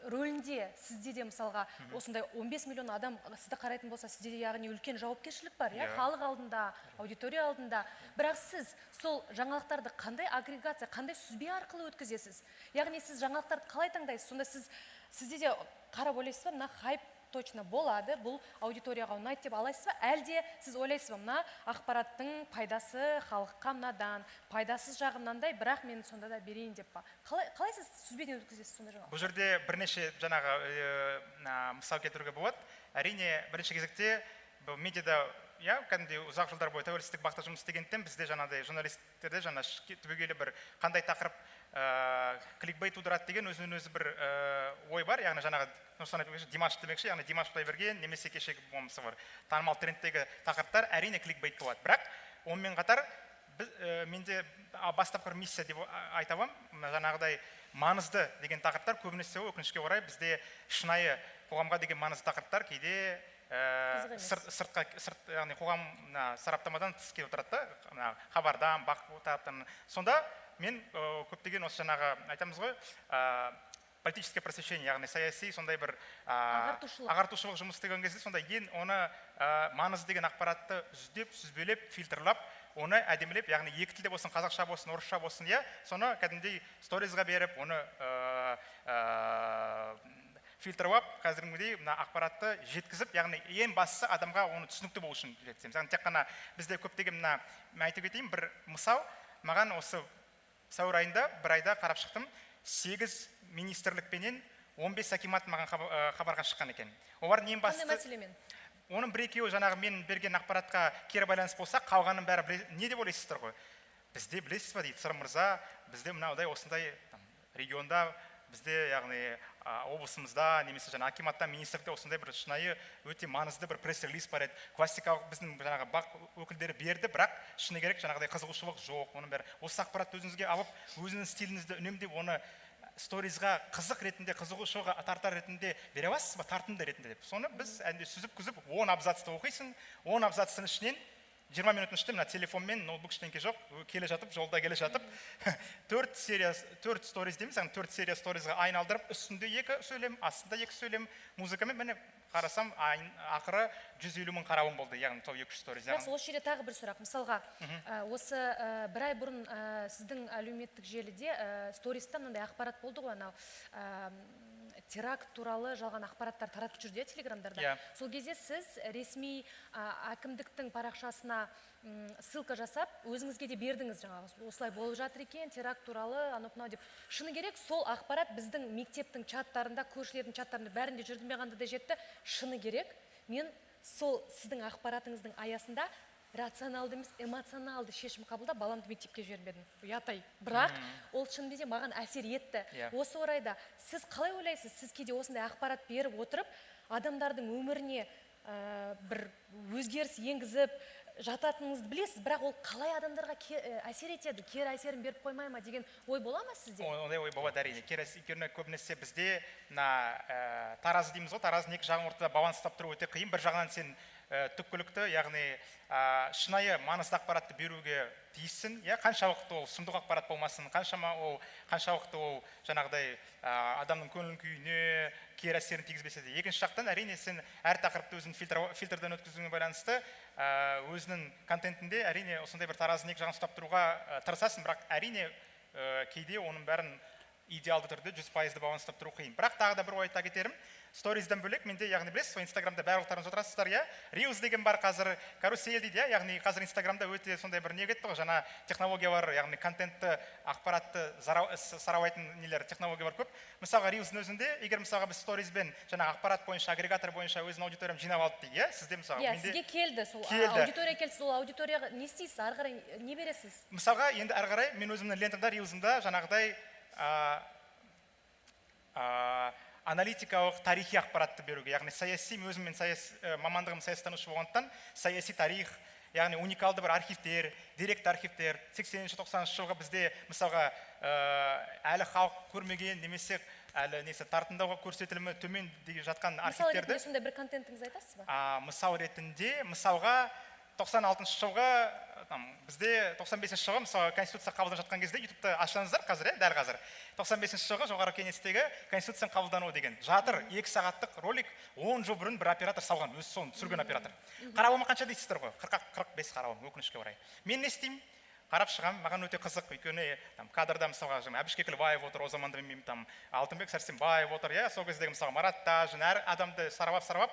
рөлінде сізде де, мысалға, осындай 15 миллион адам сізді қарайтын болса, сізде де, яғни, үлкен жауапкершілік бар, иә, Иә. халық алдында, аудитория алдында. Бірақ сіз сол жаңалықтарды қандай агрегация, қандай сүзбе арқылы өткізесіз? Яғни сіз жаңалықтарды қалай таңдайсыз? Сонда сіз, сізде де қарап ойлайсыз ба, мына хайп точно болады, бұл аудиторияға ұнайды деп аласыз ба, әлде сіз ойлайсыз ба, мына ақпараттың пайдасы халыққа мынадан, пайдасыз жағы мынандай, бірақ мен сонда да берейін деп па? Қалай сіз сүзбеден өткізесіз сондай жаңалық? Бұл жерде бірнеше жаңағы мысал келтіруге болады. Әрине, бірінші кезекте бұл медиада, иә, кәдімгідей ұзақ жылдар бойы тәуелсіздік бақта жұмыс істегендіктен, бізде жаңағыдай журналистерде жаңа түбегейлі бір қандай тақырып кликбейт тудырады деген өзінен өзі бір ой бар. Яғни жаңағы Нұрсұлтан айтып өткен, Димаш демекші, яғни Димаш Құдайберген немесе кешегі болмаса бір танымал трендтегі тақырыптар, әрине, кликбейт болады. Бірақ онымен қатар біз, менде бастапқы бір миссия деп айта аламын. Мына жаңағыдай маңызды деген тақырыптар көбінесе, өкінішке орай, бізде шынайы қоғамға деген маңызды тақырыптар кейде Қызық емес. Сыртқа, сырт, яғни қоғам мына сараптамадан тыс келіп отырады да, мына хабардан, БАҚ тараптан. Сонда мен көптеген осы жаңағы айтамыз ғой, политическое просвещение, яғни саяси сондай бір Ағартушылық. ағартушылық жұмыс істеген кезде, сонда ең оны маңызды деген ақпаратты жүздеп, сүзбелеп, фильтрлап, оны әдемілеп, яғни екі тілде болсын, қазақша болсын, орысша болсын, иә, соны кәдімгідей сторизға беріп, оны фильтрлап, қазіргідей мына ақпаратты жеткізіп, яғни ең бастысы адамға оны түсінікті болу үшін жеткіземіз. Яғни тек қана бізде көптеген мына, мен айтып кетейін бір мысал: маған осы сәуір айында, бір айда қарап шықтым, сегіз министрлікпенен 15 акимат маған хабарға шыққан екен. Олар ең Қандай басты мәселемен? Оның бір екеуі жаңағы мен берген ақпаратқа кері байланыс болса, қалғанының бәрі не деп ойлайсыздар ғой? Бізде, білесіз ба, дейді, Сырым мырза, бізде мынаудай осындай там регионда, бізде, яғни облысымызда немесе жаңа акиматта, министрлікте осындай бір шынайы өте маңызды бір пресс-релиз бар еді, классикалық біздің жаңағы БАҚ өкілдері берді, бірақ шыны керек, жаңағыдай қызығушылық жоқ. Оның бәрі осы ақпаратты өзіңізге алып, өзіңіздің стиліңізді үнемдеп, оны сторизға қызық ретінде, қызығушылық тартар ретінде бере аласыз ба, тартымды ретінде деп. Соны біз әнде сүзіп күзіп, 10 абзацты оқисың, 10 абзацтың ішінен 20 минуттың ішінде мына телефонмен, ноутбук, ештеңке жоқ, келе жатып, жолда келе жатып, төрт серия, төрт сториз дейміз, яғни төрт серия сторизға айналдырып, үстінде екі сөйлем, астында екі сөйлем, музыкамен, міне, қарасам, ақыры 150 000 қарауым болды, яғни сол екі үш сториз. Жақсы, осы жерде тағы бір сұрақ. Мысалға, осы бір ай бұрын сіздің әлеуметтік желіде, сториста мынандай ақпарат болды ғой, анау теракт туралы жалған ақпараттар таратып жүрді, иә, телеграмдарда. Иә. Сол кезде сіз ресми әкімдіктің парақшасына ссылка жасап, өзіңізге де бердіңіз, жаңағы осылай болып жатыр екен, теракт туралы, анау мынау деп. Шыны керек, сол ақпарат біздің мектептің чаттарында, көршілердің чаттарында, бәрінде жүрді, маған да жетті. Шыны керек, мен сол сіздің ақпаратыңыздың аясында рационалды емес, эмоционалды шешім қабылдап, баламды мектепке жібермедім. Ұят ай, бірақ ол шынымен де маған әсер етті. Осы орайда сіз қалай ойлайсыз, сіз кейде осындай ақпарат беріп отырып, адамдардың өміріне бір өзгеріс енгізіп жататыныңызды білесіз, бірақ ол қалай адамдарға әсер етеді, кері әсерін беріп қоймай ма деген ой бола ма сізде? Ондай ой болады, әрине. Кері өйткені көбінесе бізде мына таразы дейміз ғой, таразының екі жағын ортада баланс ұстап тұру өте қиын. Бір жағынан сен түпкілікті, яғни шынайы маңызды ақпаратты беруге тиіссің, иә, қаншалықты ол сұмдық ақпарат болмасын, қаншалықты ол жаңағыдай адамның көңіл күйіне кері әсерін тигізбесе де. Екінші жақтан, әрине, сен әр тақырыпты өзің фильтрден өткізуіңе байланысты өзінің контентінде, әрине, осындай бір таразының екі жағын ұстап тұруға тырысасың, бірақ әрине кейде оның бәрін идеалды түрде 100%-ды баланс ұстап тұру қиын. Бірақ тағы да бір ой айта кетерім, сторизден бөлек менде, яғни білесіз ғой, Инстаграмда барлықтарыңыз отырасыздар, иә, Reels деген бар қазір, карусель дейді, иә, яғни қазір Инстаграмда өте сондай бір не кетті ғой, жаңа технологиялар, яғни контентті, ақпаратты саралайтын нелер, технологиялар көп. Мысалға, Reels'дің өзінде, егер мысалға біз сторизбен жаңа ақпарат бойынша, агрегатор бойынша өзінің аудиториям жинап алды дейік, иә, сізде мысалға. Иә, менде сізге келді сол келді. Аудитория келді, сол аудиторияға не істейсіз, ары қарай не бересіз? Мысалға, енді ары қарай мен өзімнің лентамда, Reels'ымда жаңағыдай аналитикалық тарихи ақпаратты беруге, яғни саяси, өзім мен мамандығым саясаттанушы болғандықтан, саяси тарих, яғни уникалды бір архивтер, деректі архивтер, 80-ші, 90-шы жылғы бізде мысалға әлі халық көрмеген немесе әлі несі тартымдауға көрсетілімі төмен деген жатқан Мысал архивтерді. ретінде сондай бір контентіңізді айтасыз ба? Мысал ретінде, мысалға, 96 жылғы, там, бізде 95 жылғы, мысалы, Конституция қабылданып жатқан кезде, Ютубты ашсаңыздар қазір, иә, дәл қазір 95 жылғы Жоғарғы Кеңестегі Конституцияның қабылдануы деген жатыр 2 сағаттық ролик, 10 жыл бұрын бір оператор салған, өзі соны түсірген оператор. Қаралымы қанша дейсіздер ғой? 45 қаралым, өкінішке орай. Мен не істеймін? Қарап шығамын, маған өте қызық, өйткені там кадрда мысалға жаңа Әбіш Кекілбаев отыр, о заманда мен там Алтынбек Сәрсенбаев отыр, иә, сол кездегі мысалға Марат Тажин, әр адамды саралап-саралап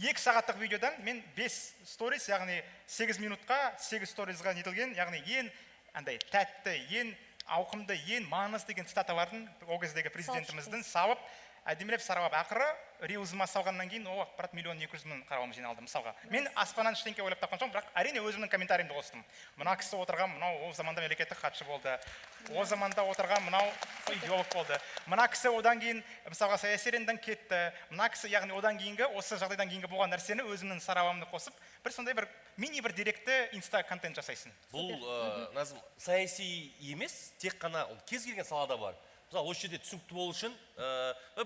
2 сағаттық видеодан мен 5 сторис, яғни 8 минутқа 8 сторизға нетілген, яғни ең андай тәтті, ең ауқымды, ең маңызды деген цитаталардың ол кездегі президентіміздің салып, әдемілеп саралап, ақыры рилзыма салғаннан кейін ол ақпарат 1 200 000 қаралым жиналды мысалға. Мен аспаннан ештеңке ойлап тапқан жоқпын, бірақ әрине өзімнің комментариімді қостым. Мына кісі отырған, мынау ол заманда мемлекеттік хатшы болды, о заманда отырған мынау идеолог болды, мына кісі одан кейін мысалға саяси арендан кетті, мына кісі, яғни одан кейінгі осы жағдайдан кейінгі болған нәрсені өзімнің сараламды қосып, бір сондай бір мини бір деректі инста контент жасайсың. Бұл Назым, саяси емес, тек қана ол кез келген салада бар. Мысалы, осы жерде түсінікті болу үшін,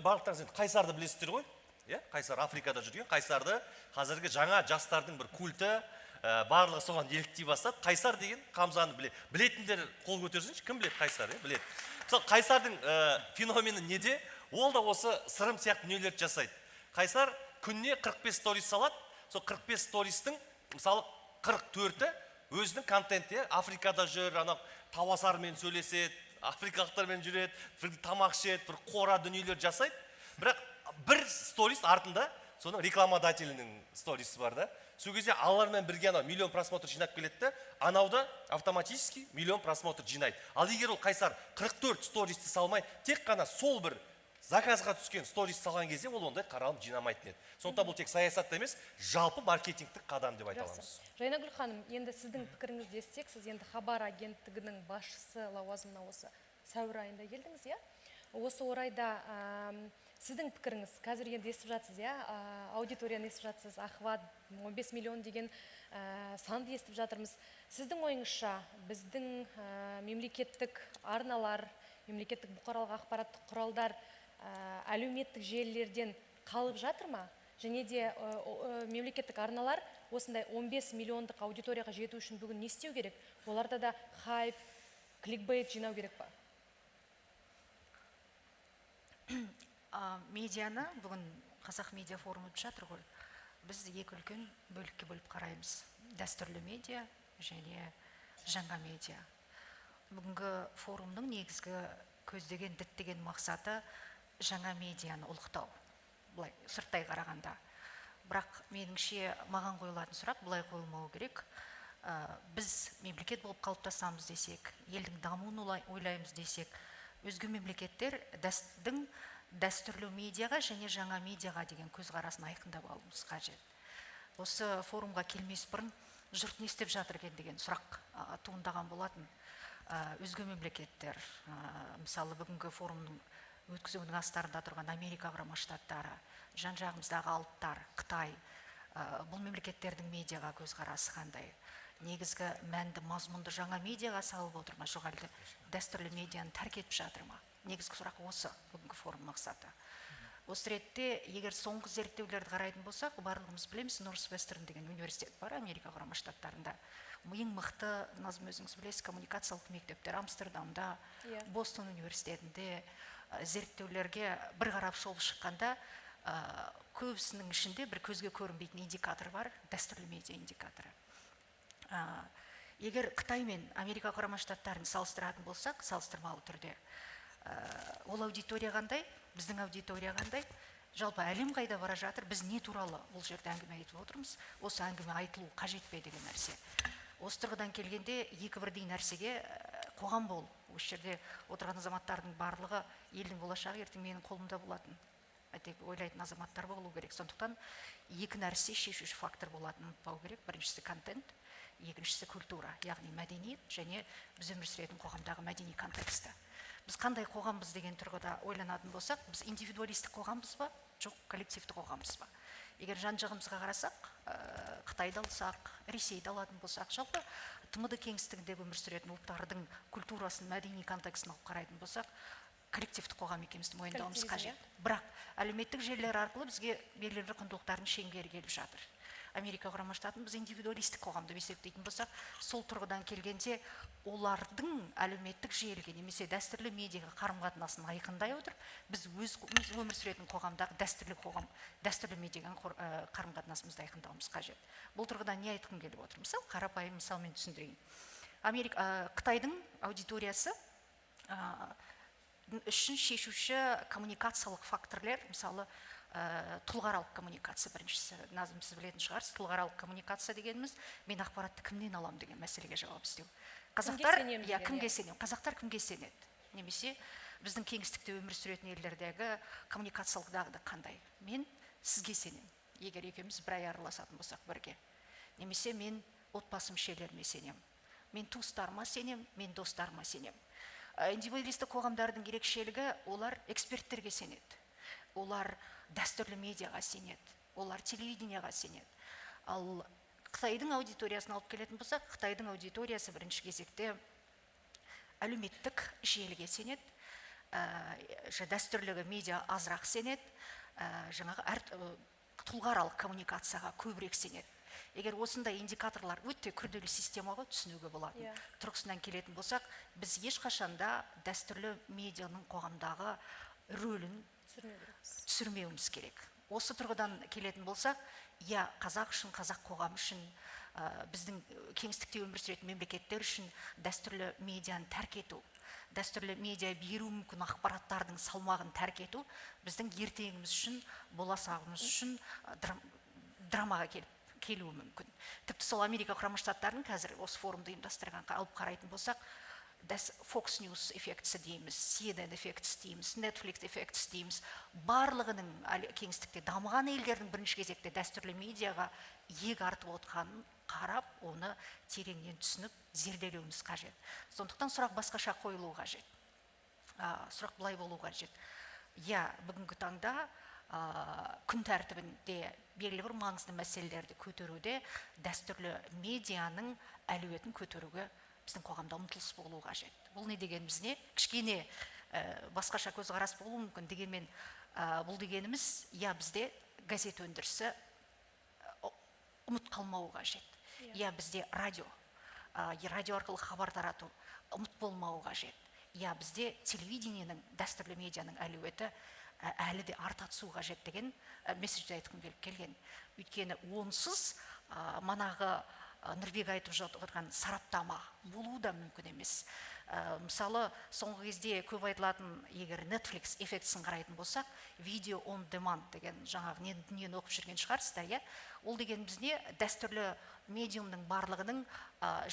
барлықтарыңыз енді Қайсарды білесіздер ғой, иә, Қайсар, Африкада жүрген Қайсарды, қазіргі жаңа жастардың бір культі, барлығы соған еліктей бастады. Қайсар деген Қамзаны білетіндер қол көтерсінші, кім біледі Қайсар, иә, біледі. Мысалы, Қайсардың феномені неде? Ол да осы Сырым сияқты дүниелерді жасайды. Қайсар күніне 45 сторис салады, сол 45 стористің мысалы 44-і өзінің контенті, Африкада жүр, анау тауасармен сөйлеседі, африкалықтармен жүреді, бір тамақ ішеді, бір қора дүниелер жасайды. Бірақ бір сторис артында соның рекламодателінің сторисі бар да. Сол кезде алармен бірге анау миллион просмотр жинап келеді де, анау да автоматически миллион просмотр жинайды. Ал егер ол Қайсар 44 стористі салмай, тек қана сол бір заказға түскен сторис салған кезде, ол ондай қаралым жинамайтын еді. Сондықтан бұл тек саясатта емес, жалпы маркетингтік қадам деп айта Жақсы. аламыз. Жайнагүл ханым, енді сіздің пікіріңізді естісек, сіз енді Хабар агенттігінің басшысы лауазымына осы сәуір айында келдіңіз, иә? Осы орайда сіздің пікіріңіз, қазір енді естіп жатсыз, иә, аудиторияны естіп жатсыз, охват 15 миллион деген санды естіп жатырмыз. Сіздің ойыңызша, біздің мемлекеттік арналар, мемлекеттік бұқаралық ақпараттық құралдар әлеуметтік желілерден қалып жатыр ма? Және де мемлекеттік арналар осындай 15 миллиондық аудиторияға жету үшін бүгін не істеу керек? Оларда да хайп, кликбейт жинау керек па? Медианы бүгін Қазақ медиа форумы өтіп жатыр ғой. Біз екі үлкен бөлікке бөліп қараймыз: дәстүрлі медиа және жаңа медиа. Бүгінгі форумның негізгі көздеген, діттеген мақсаты жаңа медианы ұлықтау, былай сырттай қарағанда. Бірақ меніңше, маған қойылатын сұрақ былай қойылмау керек. Біз мемлекет болып қалыптасамыз десек, елдің дамуын ойлаймыз десек, өзге мемлекеттер дәстүрлі медиаға және жаңа медиаға деген көзқарасын айқындап алуымыз қажет. Осы форумға келмес бұрын жұрт не істеп жатыр екен деген сұрақ туындаған болатын. Өзге мемлекеттер, мысалы, бүгінгі форумның өткізуінің астарында тұрған Америка Құрама Штаттары, жан жағымыздағы алыптар, Қытай, бұл мемлекеттердің медиаға көзқарасы қандай? Негізгі мәнді, мазмұнды жаңа медиаға салып отыр ма, жоқ әлде дәстүрлі медианы тәрк етіп жатыр ма? Негізгі сұрақ осы, бүгінгі форум мақсаты. Осы ретте, егер соңғы зерттеулерді қарайтын болсақ, барлығымыз білеміз, Норс-Вестерн деген университет бар Америка Құрама Штаттарында. Ең мықты, Назым, өзіңіз білесіз, коммуникациялық мектептер Амстердамда, Бостон университетінде зерттеулерге бір қарап шолып шыққанда, көбісінің ішінде бір көзге көрінбейтін индикатор бар, дәстүрлі медиа индикаторы. Егер Қытай мен Америка Құрама Штаттарын салыстыратын болсақ, салыстырмалы түрде, ол аудитория қандай, біздің аудитория қандай, жалпы әлем қайда бара жатыр, біз не туралы бұл жерде әңгіме айтып отырмыз, осы әңгіме айтылу қажет пе деген нәрсе. Осы тұрғыдан келгенде екі бірдей нәрсеге қоғам болып, осы жерде отырған азаматтардың барлығы елдің болашағы ертең менің қолымда болатын деп ойлайтын азаматтар болу керек. Сондықтан екі нәрсе шешуші фактор болатынын ұмытпау керек. Біріншісі контент, екіншісі культура, яғни мәдениет және біз өмір сүретін қоғамдағы мәдени контексті. Біз қандай қоғамбыз деген тұрғыда ойланатын болсақ, біз индивидуалистік қоғамбыз ба? Жоқ, коллективті қоғамбыз ба? Егер жан-жағымызға қарасақ, Қытайды алсақ, Ресейді алатын болсақ, жалпы ТМД кеңістігінде өмір сүретін ұлттардың культурасын, мәдени контекстін алып қарайтын болсақ, коллективті қоғам екенімізді мойындауымыз қажет. Бірақ әлеуметтік желілер арқылы бізге белгілі бір құндылықтардың шеңбері келіп жатыр. Америка Құрама Штатын біз индивидуалистік қоғам деп есептейтін болсақ, сол тұрғыдан келгенде олардың әлеуметтік желіге немесе дәстүрлі медиаға қарым-қатынасын айқындай отырып, біз өз өмір сүретін қоғамдағы дәстүрлі қоғам, дәстүрлі медиаға қарым-қатынасымызды айқындауымыз қажет. Бұл тұрғыдан не айтқым келіп отыр? Мысал, қарапайым мысалмен түсіндірейін. Қытайдың аудиториясы үшін шешуші коммуникациялық факторлер, мысалы, тұлғаралық коммуникация біріншісі. Назым, сіз білетін шығарсыз, тұлғаралық коммуникация дегеніміз мен ақпаратты кімнен аламын деген мәселеге жауап іздеу. Қазақтар, иә, кімге сенемін? Қазақтар кімге сенеді? Немесе біздің кеңістікте өмір сүретін елдердегі коммуникациялық дағды қандай? Мен сізге сенемін, егер екеуміз бір ай араласатын болсақ бірге. Немесе мен отбасы мүшелеріме сенемін, мен туыстарыма сенемін, мен достарыма сенемін. Индивидуалистік қоғамдардың ерекшелігі, олар эксперттерге сенеді, олар дәстүрлі медиаға сенеді, олар телевидениеға сенеді. Ал Қытайдың аудиториясын алып келетін болсақ, Қытайдың аудиториясы бірінші кезекте әлеуметтік желіге сенеді, дәстүрлі медиа азырақ сенеді, жаңағы тұлғаралық коммуникацияға көбірек сенеді. Егер осындай индикаторлар өте күрделі система ғой, түсінуге болатын. Тұрғысынан келетін болсақ, біз ешқашанда дәстүрлі медианың қоғамдағы рөлін түсірмеуіміз керек. Осы тұрғыдан келетін болсақ, я қазақ үшін, қазақ қоғамы үшін, біздің кеңістікте өмір сүретін мемлекеттер үшін дәстүрлі медианы тәрк ету, дәстүрлі медиа беру мүмкін ақпараттардың салмағын тәрк ету біздің ертеңіміз үшін, болашағымыз үшін драмаға келуі мүмкін. Тіпті сол Америка Құрама Штаттарының қазір осы форумды ұйымдастырған алып қарайтын болсақ, Fox News эффектісі дейміз, CNN эффектісі дейміз, Netflix эффектісі дейміз. Барлығының кеңістікте дамыған елдердің бірінші кезекте дәстүрлі медиаға иек артып отқанын қарап, оны тереңнен түсініп, зерделеуіміз қажет. Сондықтан сұрақ басқаша қойылуы қажет. Сұрақ былай болу қажет. Иә, бүгінгі таңда күн тәртібінде белгілі бір маңызды мәселелерді көтеруде дәстүрлі медианың әлеуетін көтеруге біздің қоғамда ұмтылыс болу қажет. Бұл не дегеніміз не? Кішкене басқаша көзқарас болуы мүмкін, дегенмен бұл дегеніміз, иә, бізде газет өндірісі ұмыт қалмауы қажет. Иә, бізде радио, радио арқылы хабар тарату ұмыт болмауы қажет. Иә, бізде телевидениенің, дәстүрлі медианың әлеуеті әлі де арта түсу қажет деген месседжді айтқым келіп келген. Өйткені онсыз манағы Нұрбек айтып отырған сараптама болуы да мүмкін емес. Мысалы, соңғы кезде көп айтылатын, егер Netflix эффектісін қарайтын болсақ, видео on demand деген жаңағы дүниені оқып жүрген шығарсыздар, иә? Ол дегеніміз не? Дәстүрлі медиумның барлығының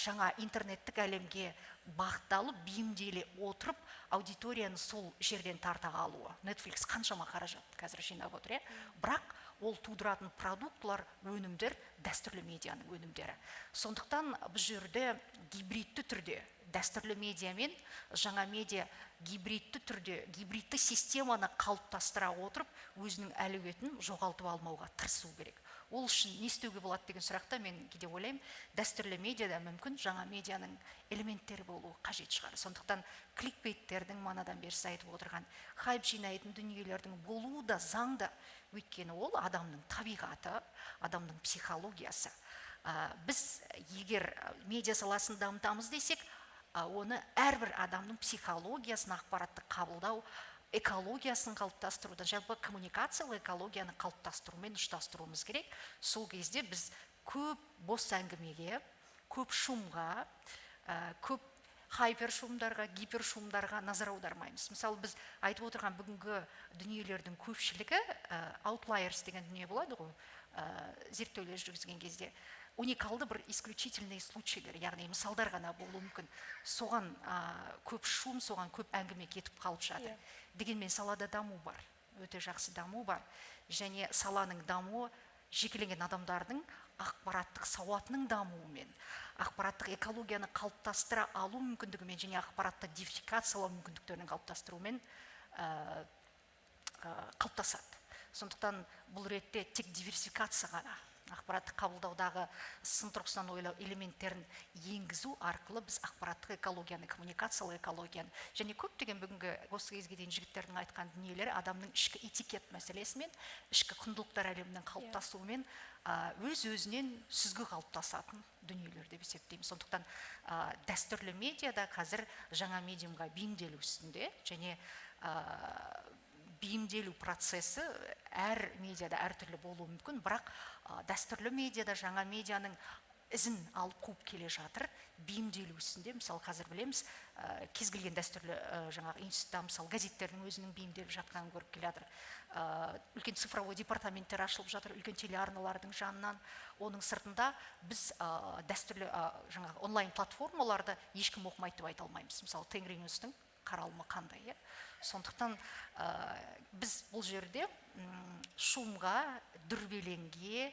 жаңа интернеттік әлемге бағытталып, бейімделе отырып, аудиторияны сол жерден тарта алуы. Netflix қаншама қаражат қазір жинап отыр, иә? Бірақ ол тудыратын продуктылар, өнімдер дәстүрлі медианың өнімдері. Сондықтан бұл жерде гибридті түрде Дәстүрлі медиа мен жаңа медиа гибридті түрде, гибридті системаны қалыптастыра отырып, өзінің әлеуетін жоғалтып алмауға тырысу керек. Ол үшін не істеуге болады деген сұрақта мен кейде ойлаймын, дәстүрлі медиада мүмкін жаңа медианың элементтері болуы қажет шығар. Сондықтан кликбейттердің, манадан бері сіз айтып отырған хайп жинайтын дүниелердің болуы да заңды, өйткені ол адамның табиғаты, адамның психологиясы. Біз егер медиа саласын дамытамыз десек, оны әрбір адамның психологиясын, ақпаратты қабылдау экологиясын қалыптастырудан, жалпы коммуникациялық экологияны қалыптастырумен ұштастыруымыз керек. Сол кезде біз көп бос әңгімеге, көп шумға, көп хайпершумдарға, гипершумдарға назар аудармаймыз. Мысалы, біз айтып отырған бүгінгі дүниелердің көпшілігі outliers деген дүние болады ғой, зерттеулер жүргізген кезде уникалды бір исключительный случайлер, яғни мысалдар ғана болуы мүмкін. Соған көп шум, соған көп әңгіме кетіп қалып жатыр. Дегенмен салада даму бар, өте жақсы даму бар. Және саланың дамуы жекелеген адамдардың ақпараттық сауатының дамуымен, ақпараттық экологияны қалыптастыра алу мүмкіндігімен және ақпаратты диверсификациялау мүмкіндіктерін қалыптастырумен қалыптасады. Сондықтан бұл ретте тек диверсификация ғана, ақпаратты қабылдаудағы сын тұрғысынан ойлау элементтерін енгізу арқылы біз ақпараттық экологияны, коммуникациялық экологияны және көптеген бүгінгі осы кезге дейін жігіттердің айтқан дүниелері адамның ішкі этикет мәселесімен, ішкі құндылықтар әлемінің қалыптасуымен, өз-өзінен сүзгі қалыптасатын дүниелер деп есептеймін. Сондықтан дәстүрлі медиада қазір жаңа медиумға бейімделу үстінде және бейімделу процесі әр медиада әртүрлі болуы мүмкін, бірақ дәстүрлі медиада жаңа медианың ізін алып қуып келе жатыр, бейімделу үстінде. Мысалы, қазір білеміз, кез келген дәстүрлі жаңағы институтта, мысалы, газеттердің өзінің бейімделіп жатқанын көріп келе жатыр. Үлкен цифровой департаменттер ашылып жатыр, үлкен телеарналардың жанынан. Оның сыртында біз дәстүрлі жаңағы онлайн платформаларды ешкім оқымайды деп айта алмаймыз. Мысалы, Тенгри Ньюстың қаралымы қандай, иә? Сондықтан біз бұл жерде шумға, дүрбелеңге,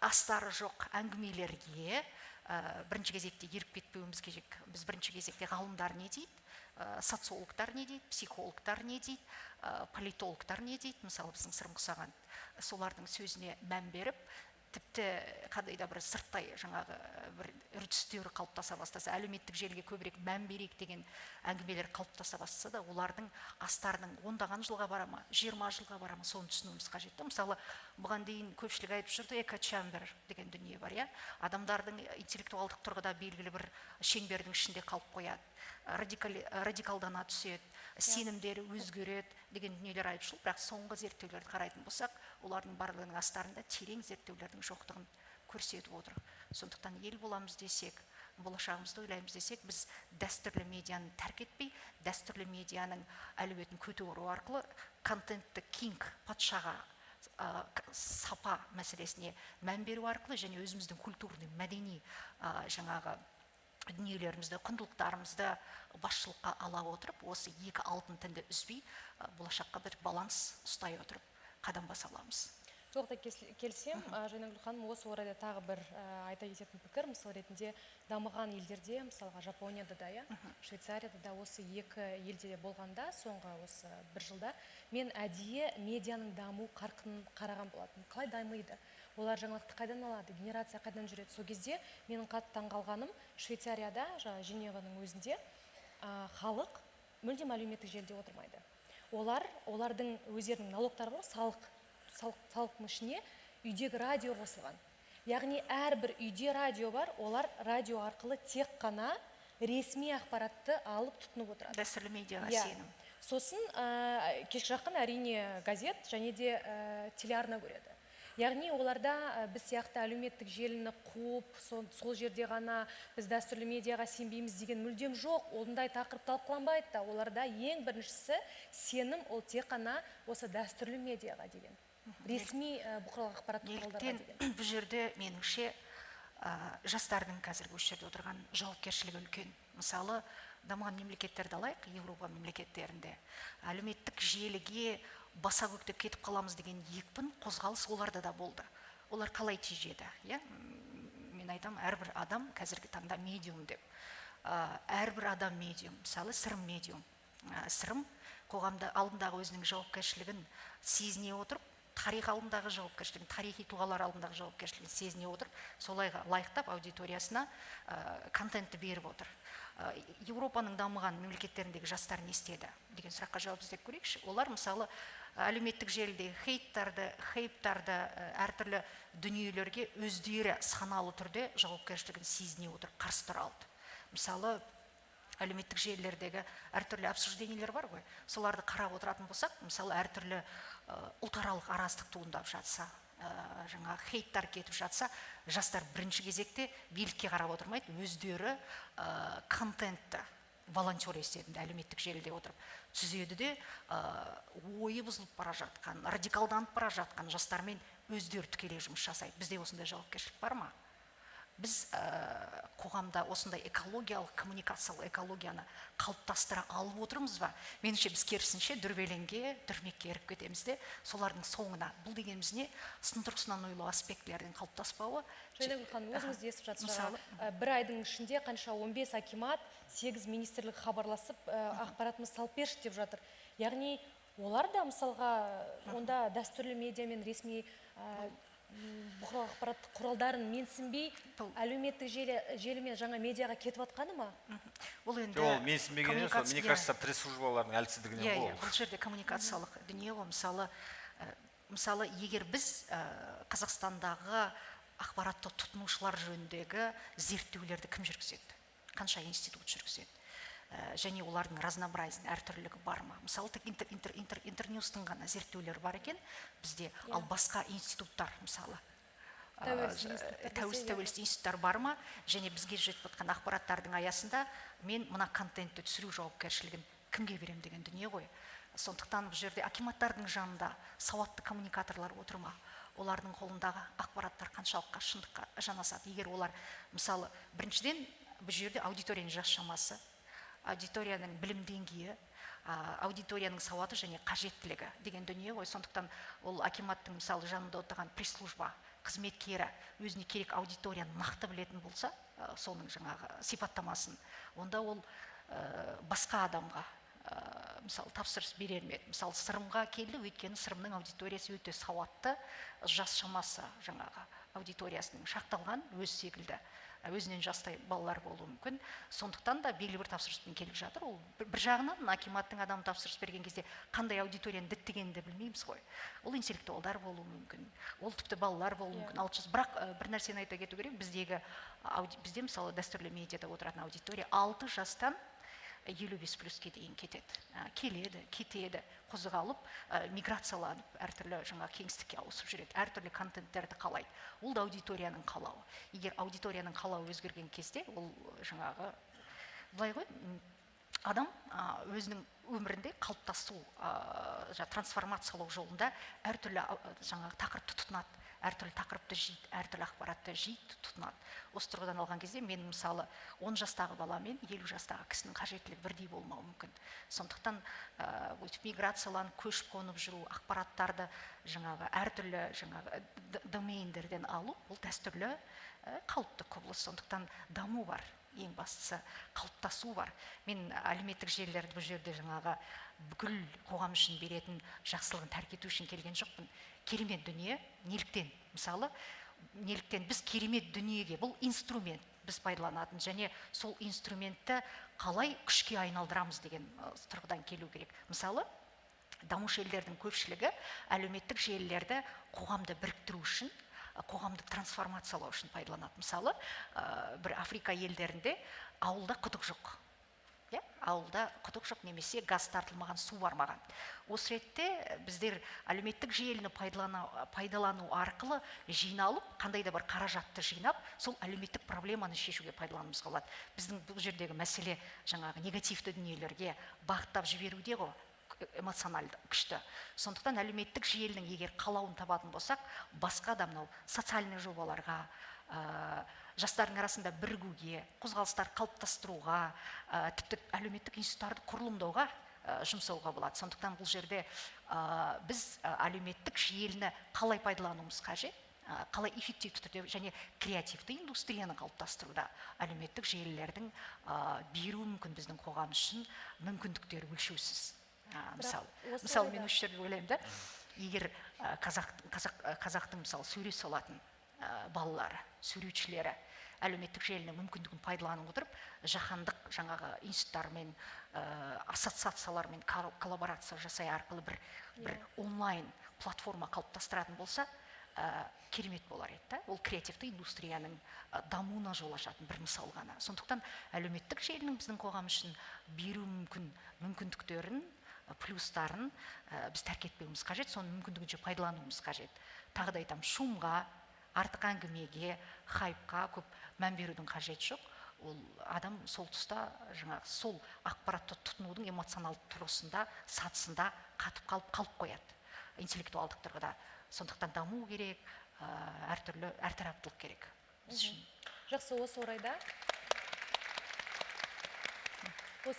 астары жоқ әңгімелерге бірінші кезекте еріп кетпеуіміз керек. Біз бірінші кезекте ғалымдар не дейді, социологтар не дейді, психологтар не дейді, политологтар не дейді, мысалы, біздің Сырым құсаған, солардың сөзіне мән беріп, тіпті қандай да бір сырттай жаңағы бір үрдістер қалыптаса бастаса, әлеуметтік желіге көбірек мән берейік деген әңгімелер қалыптаса бастаса да, олардың астарының ондаған жылға бара ма, 20 жылға бара ма, соны түсінуіміз қажет та. Мысалы, бұған дейін көпшілік айтып жүрді, echo chamber деген дүние бар, иә? Адамдардың интеллектуалдық тұрғыда белгілі бір шеңбердің ішінде қалып қояды, радикалдана түседі, сенімдері өзгереді деген дүниелер айтып шықты. Бірақ соңғы зерттеулерді қарайтын болсақ, олардың барлығының астарында терең зерттеулердің жоқтығын көрсетіп отыр. Сондықтан ел боламыз десек, болашағымызды ойлаймыз десек, біз дәстүрлі медианы тәрк етпей, дәстүрлі медианың әлеуетін көтеру арқылы контентті кинг патшаға, сапа мәселесіне мән беру арқылы және өзіміздің культурный, мәдени, жаңағы дүниелерімізді, құндылықтарымызды басшылыққа ала отырып, осы екі алтын тінді үзбей, болашаққа бір баланс ұстай отырып қадам баса аламыз. Толықтай келісемін. Жайнагүл ханым, осы орайда тағы бір айта кететін пікір, мысал ретінде дамыған елдерде, мысалға Жапонияда да, иә, Швейцарияда да, осы екі елде болғанда, соңғы осы бір жылда мен әдейі медианың даму қарқынын қараған болатынмын. Қалай дамиды? Олар жаңалықты қайдан алады? Генерация қайдан жүреді? Сол кезде менің қатты таңғалғаным, Швейцарияда, жаңа Женеваның өзінде, халық мүлдем әлеуметтік желіде отырмайды. Олардың өздерінің налогтары бар ғой, салықтың ішіне үйдегі радио қосылған. Яғни әрбір үйде радио бар, олар радио арқылы тек қана ресми ақпаратты алып тұтынып отырады. Дәстүрлі медиаға сенім. Сосын, кешкі жақын әрине газет және де телеарна көреді. Яғни оларда біз сияқты әлеуметтік желіні қуып, сол жерде ғана біз дәстүрлі медиаға сенбейміз деген мүлдем жоқ. Ондай тақырып талқыланбайды да. Оларда ең біріншісі сенім, ол тек қана осы дәстүрлі медиаға деген. Ресми бұқаралық ақпарат құралдарға Неліктен деген. Бұл жерде меніңше, жастардың қазіргі осы жерде отырған жауапкершілігі үлкен. Мысалы, дамыған мемлекеттерді алайық, Еуропа мемлекеттерінде әлеуметтік желіге баса көктеп кетіп қаламыз деген екпін, қозғалыс оларда да болды. Олар қалай тежеді? Иә? Мен айтамын, әрбір адам қазіргі таңда медиум деп. Әрбір адам медиум. Мысалы, Сырым медиум. Сырым қоғамда алдындағы өзінің жауапкершілігін сезіне отырып, тарих алдындағы жауапкершілігін, тарихи тұлғалар алдындағы жауапкершілігін сезіне отырып, солай лайықтап аудиториясына контентті беріп отыр. Еуропаның дамыған мемлекеттеріндегі жастар не істеді деген сұраққа жауап іздеп көрейікші. Олар, мысалы, әлеуметтік желідегі хейттарды, хейптарды, әртүрлі дүниелерге өздері саналы түрде жауапкершілігін сезіне отырып қарсы тұра алды. Мысалы, әлеуметтік желілердегі әртүрлі обсуждениелер бар ғой, соларды қарап отыратын болсақ, мысалы, әртүрлі ұлтаралық араздық туындап жатса, жаңағы хейттар кетіп жатса, жастар бірінші кезекте билікке қарап отырмайды, өздері контентті волонтер есебінде әлеуметтік желіде отырып түзеді де, ойы бұзылып бара жатқан, радикалданып бара жатқан жастармен өздері тікелей жұмыс жасайды. Бізде осындай жауапкершілік бар ма? Біз қоғамда осындай экологиялық, коммуникациялық экологияны қалыптастыра алып отырмыз ба? Меніңше, біз керісінше дүрбелеңге, дүрмекке еріп кетеміз де, солардың соңына. Бұл дегеніміз не? Сын тұрғысынан ойлау аспектілердің қалыптаспауы. Жайнагүл ханым, өзіңіз де естіп жатсыз, Мысалы, жаңа, бір айдың ішінде қанша 15 акимат, 8 министрлік хабарласып, ақпаратымызды салып берші деп жатыр. Яғни олар да, мысалға, онда дәстүрлі медиа мен ресми бұқаралық ақпарат құралдарын менсінбей, әлеуметтік желі мен жаңа медиаға кетіп жатқаны ма? Ол енді Жоқ, ол менсінбеген емес, ол, мне коммуникация- кажется, пресс-службалардың әлсіздігінен Иә, ғой иә, ол. бұл жерде коммуникациялық дүние ғой. Мысалы, егер біз Қазақстандағы ақпаратты тұтынушылар жөніндегі зерттеулерді кім жүргізеді? Қанша институт жүргізеді? Және олардың разнообразие, әртүрлілігі бар ма? Мысалы, тек Интерньюстың ғана зерттеулері бар екен бізде, ал басқа институттар, мысалы, Тәуелсіз институттар десе, иә. тәуелсіз институттар бар ма? Және бізге жетіп жатқан ақпараттардың аясында мен мына контентті түсіру жауапкершілігін кімге беремін деген дүние ғой. Сондықтан бұл жерде акиматтардың жанында сауатты коммуникаторлар отыр ма? Олардың қолындағы ақпараттар қаншалыққа шындыққа жанасады? Егер олар, мысалы, біріншіден, бұл жерде аудиторияның жас шамасы, аудиторияның білім деңгейі, аудиторияның сауаты және қажеттілігі деген дүние ғой. Сондықтан ол акиматтың, мысалы, жанында отырған пресс-служба қызметкері өзіне керек аудиторияны нақты білетін болса, соның жаңағы сипаттамасын, онда ол басқа адамға, мысалы, тапсырыс берер ме еді? Мысалы, Сырымға келді, өйткені Сырымның аудиториясы өте сауатты, жас шамасы жаңағы аудиториясының шақталған, өз секілді, өзінен жастай балалар болуы мүмкін. Сондықтан да белгілі бір тапсырыспен келіп жатыр. Ол бір жағынан акиматтың адамы тапсырыс берген кезде қандай аудиторияны діттегенін де білмейміз ғой. Ол интеллектуалдар болуы мүмкін, ол тіпті балалар болуы мүмкін, 6 жас. Бірақ бір нәрсені айта кету керек, бізде, мысалы, дәстүрлі медиада отыратын аудитория 6 жастан 55 плюске дейін кетеді. Келеді, кетеді, қозғалып, миграцияланып, әртүрлі жаңа кеңістікке ауысып жүреді, әртүрлі контенттерді қалайды. Ол да аудиторияның қалауы. Егер аудиторияның қалауы өзгерген кезде, ол жаңағы былай ғой, адам өзінің өмірінде қалыптасу, трансформациялау жолында әртүрлі жаңағы тақырыпты тұтынады, әртүрлі тақырыпты жейді, әртүрлі ақпаратты жейді, тұтынады. Осы тұрғыдан алған кезде мен, мысалы, 10 жастағы бала мен 50 жастағы кісінің қажеттілігі бірдей болмауы мүмкін. Сондықтан өйтіп миграцияланып, көшіп қонып жүру, ақпараттарды жаңағы әртүрлі жаңағы домейндерден алу, ол дәстүрлі, қалыпты құбылыс. Сондықтан даму бар, ең бастысы қалыптасу бар. Мен әлеуметтік желілерді бұл жерде жаңағы бүкіл қоғам үшін беретін жақсылығын тәрк ету үшін келген жоқпын. Керемет дүние, неліктен? Мысалы, неліктен біз керемет дүниеге, бұл инструмент біз пайдаланатын, және сол инструментті қалай күшке айналдырамыз деген тұрғыдан келу керек. Мысалы, дамушы елдердің көпшілігі әлеуметтік желілерді қоғамды біріктіру үшін, қоғамды трансформациялау үшін пайдаланады. Мысалы, бір Африка елдерінде ауылда құдық жоқ. Иә? Ауылда құдық жоқ немесе газ тартылмаған, су бармаған. Осы ретте біздер әлеуметтік желіні пайдалану арқылы жиналып, қандай да бір қаражатты жинап, сол әлеуметтік проблеманы шешуге пайдалануымызға болады. Біздің бұл жердегі мәселе жаңағы негативті дүниелерге бағыттап жіберуде ғой, эмоционалды күшті. Сондықтан әлеуметтік желінің егер қалауын табатын болсақ, басқа да мынау социальный жобаларға, жастардың арасында бірігуге, қозғалыстар қалыптастыруға, тіпті әлеуметтік институттарды құрылымдауға, жұмсауға болады. Сондықтан бұл жерде, біз әлеуметтік желіні қалай пайдалануымыз қажет? Қалай эффективті түрде және креативті индустрияны қалыптастыруда әлеуметтік желілердің беруі мүмкін біздің қоғам үшін мүмкіндіктері өлшеусіз. Мысалы, мен осы жерде ойлаймын да, егер қазақтың мысалы сурет салатын балалары, суретшілері әлеуметтік желінің мүмкіндігін пайдаланып отырып, жаһандық жаңағы институттармен, ассоциациялармен коллаборация жасай арқылы бір онлайн платформа қалыптастыратын болса, керемет болар еді да. Ол креативті индустрияның дамуына жол ашатын бір мысал ғана. Сондықтан әлеуметтік желінің біздің қоғам үшін беру мүмкін мүмкіндіктерін, плюстарын біз тәрк етпеуіміз қажет, соны мүмкіндігінше пайдалануымыз қажет. Тағы да айтамын, шумға, артық әңгімеге, хайпқа көп мән берудің қажеті жоқ. Ол адам сол тұста жаңағы сол ақпаратты тұтынудың эмоционалды тұрғысында, сатысында қатып қалып қояды интеллектуалдық тұрғыда. Сондықтан даму керек, әртүрлі, әртараптылық керек біз үшін. Жақсы, осы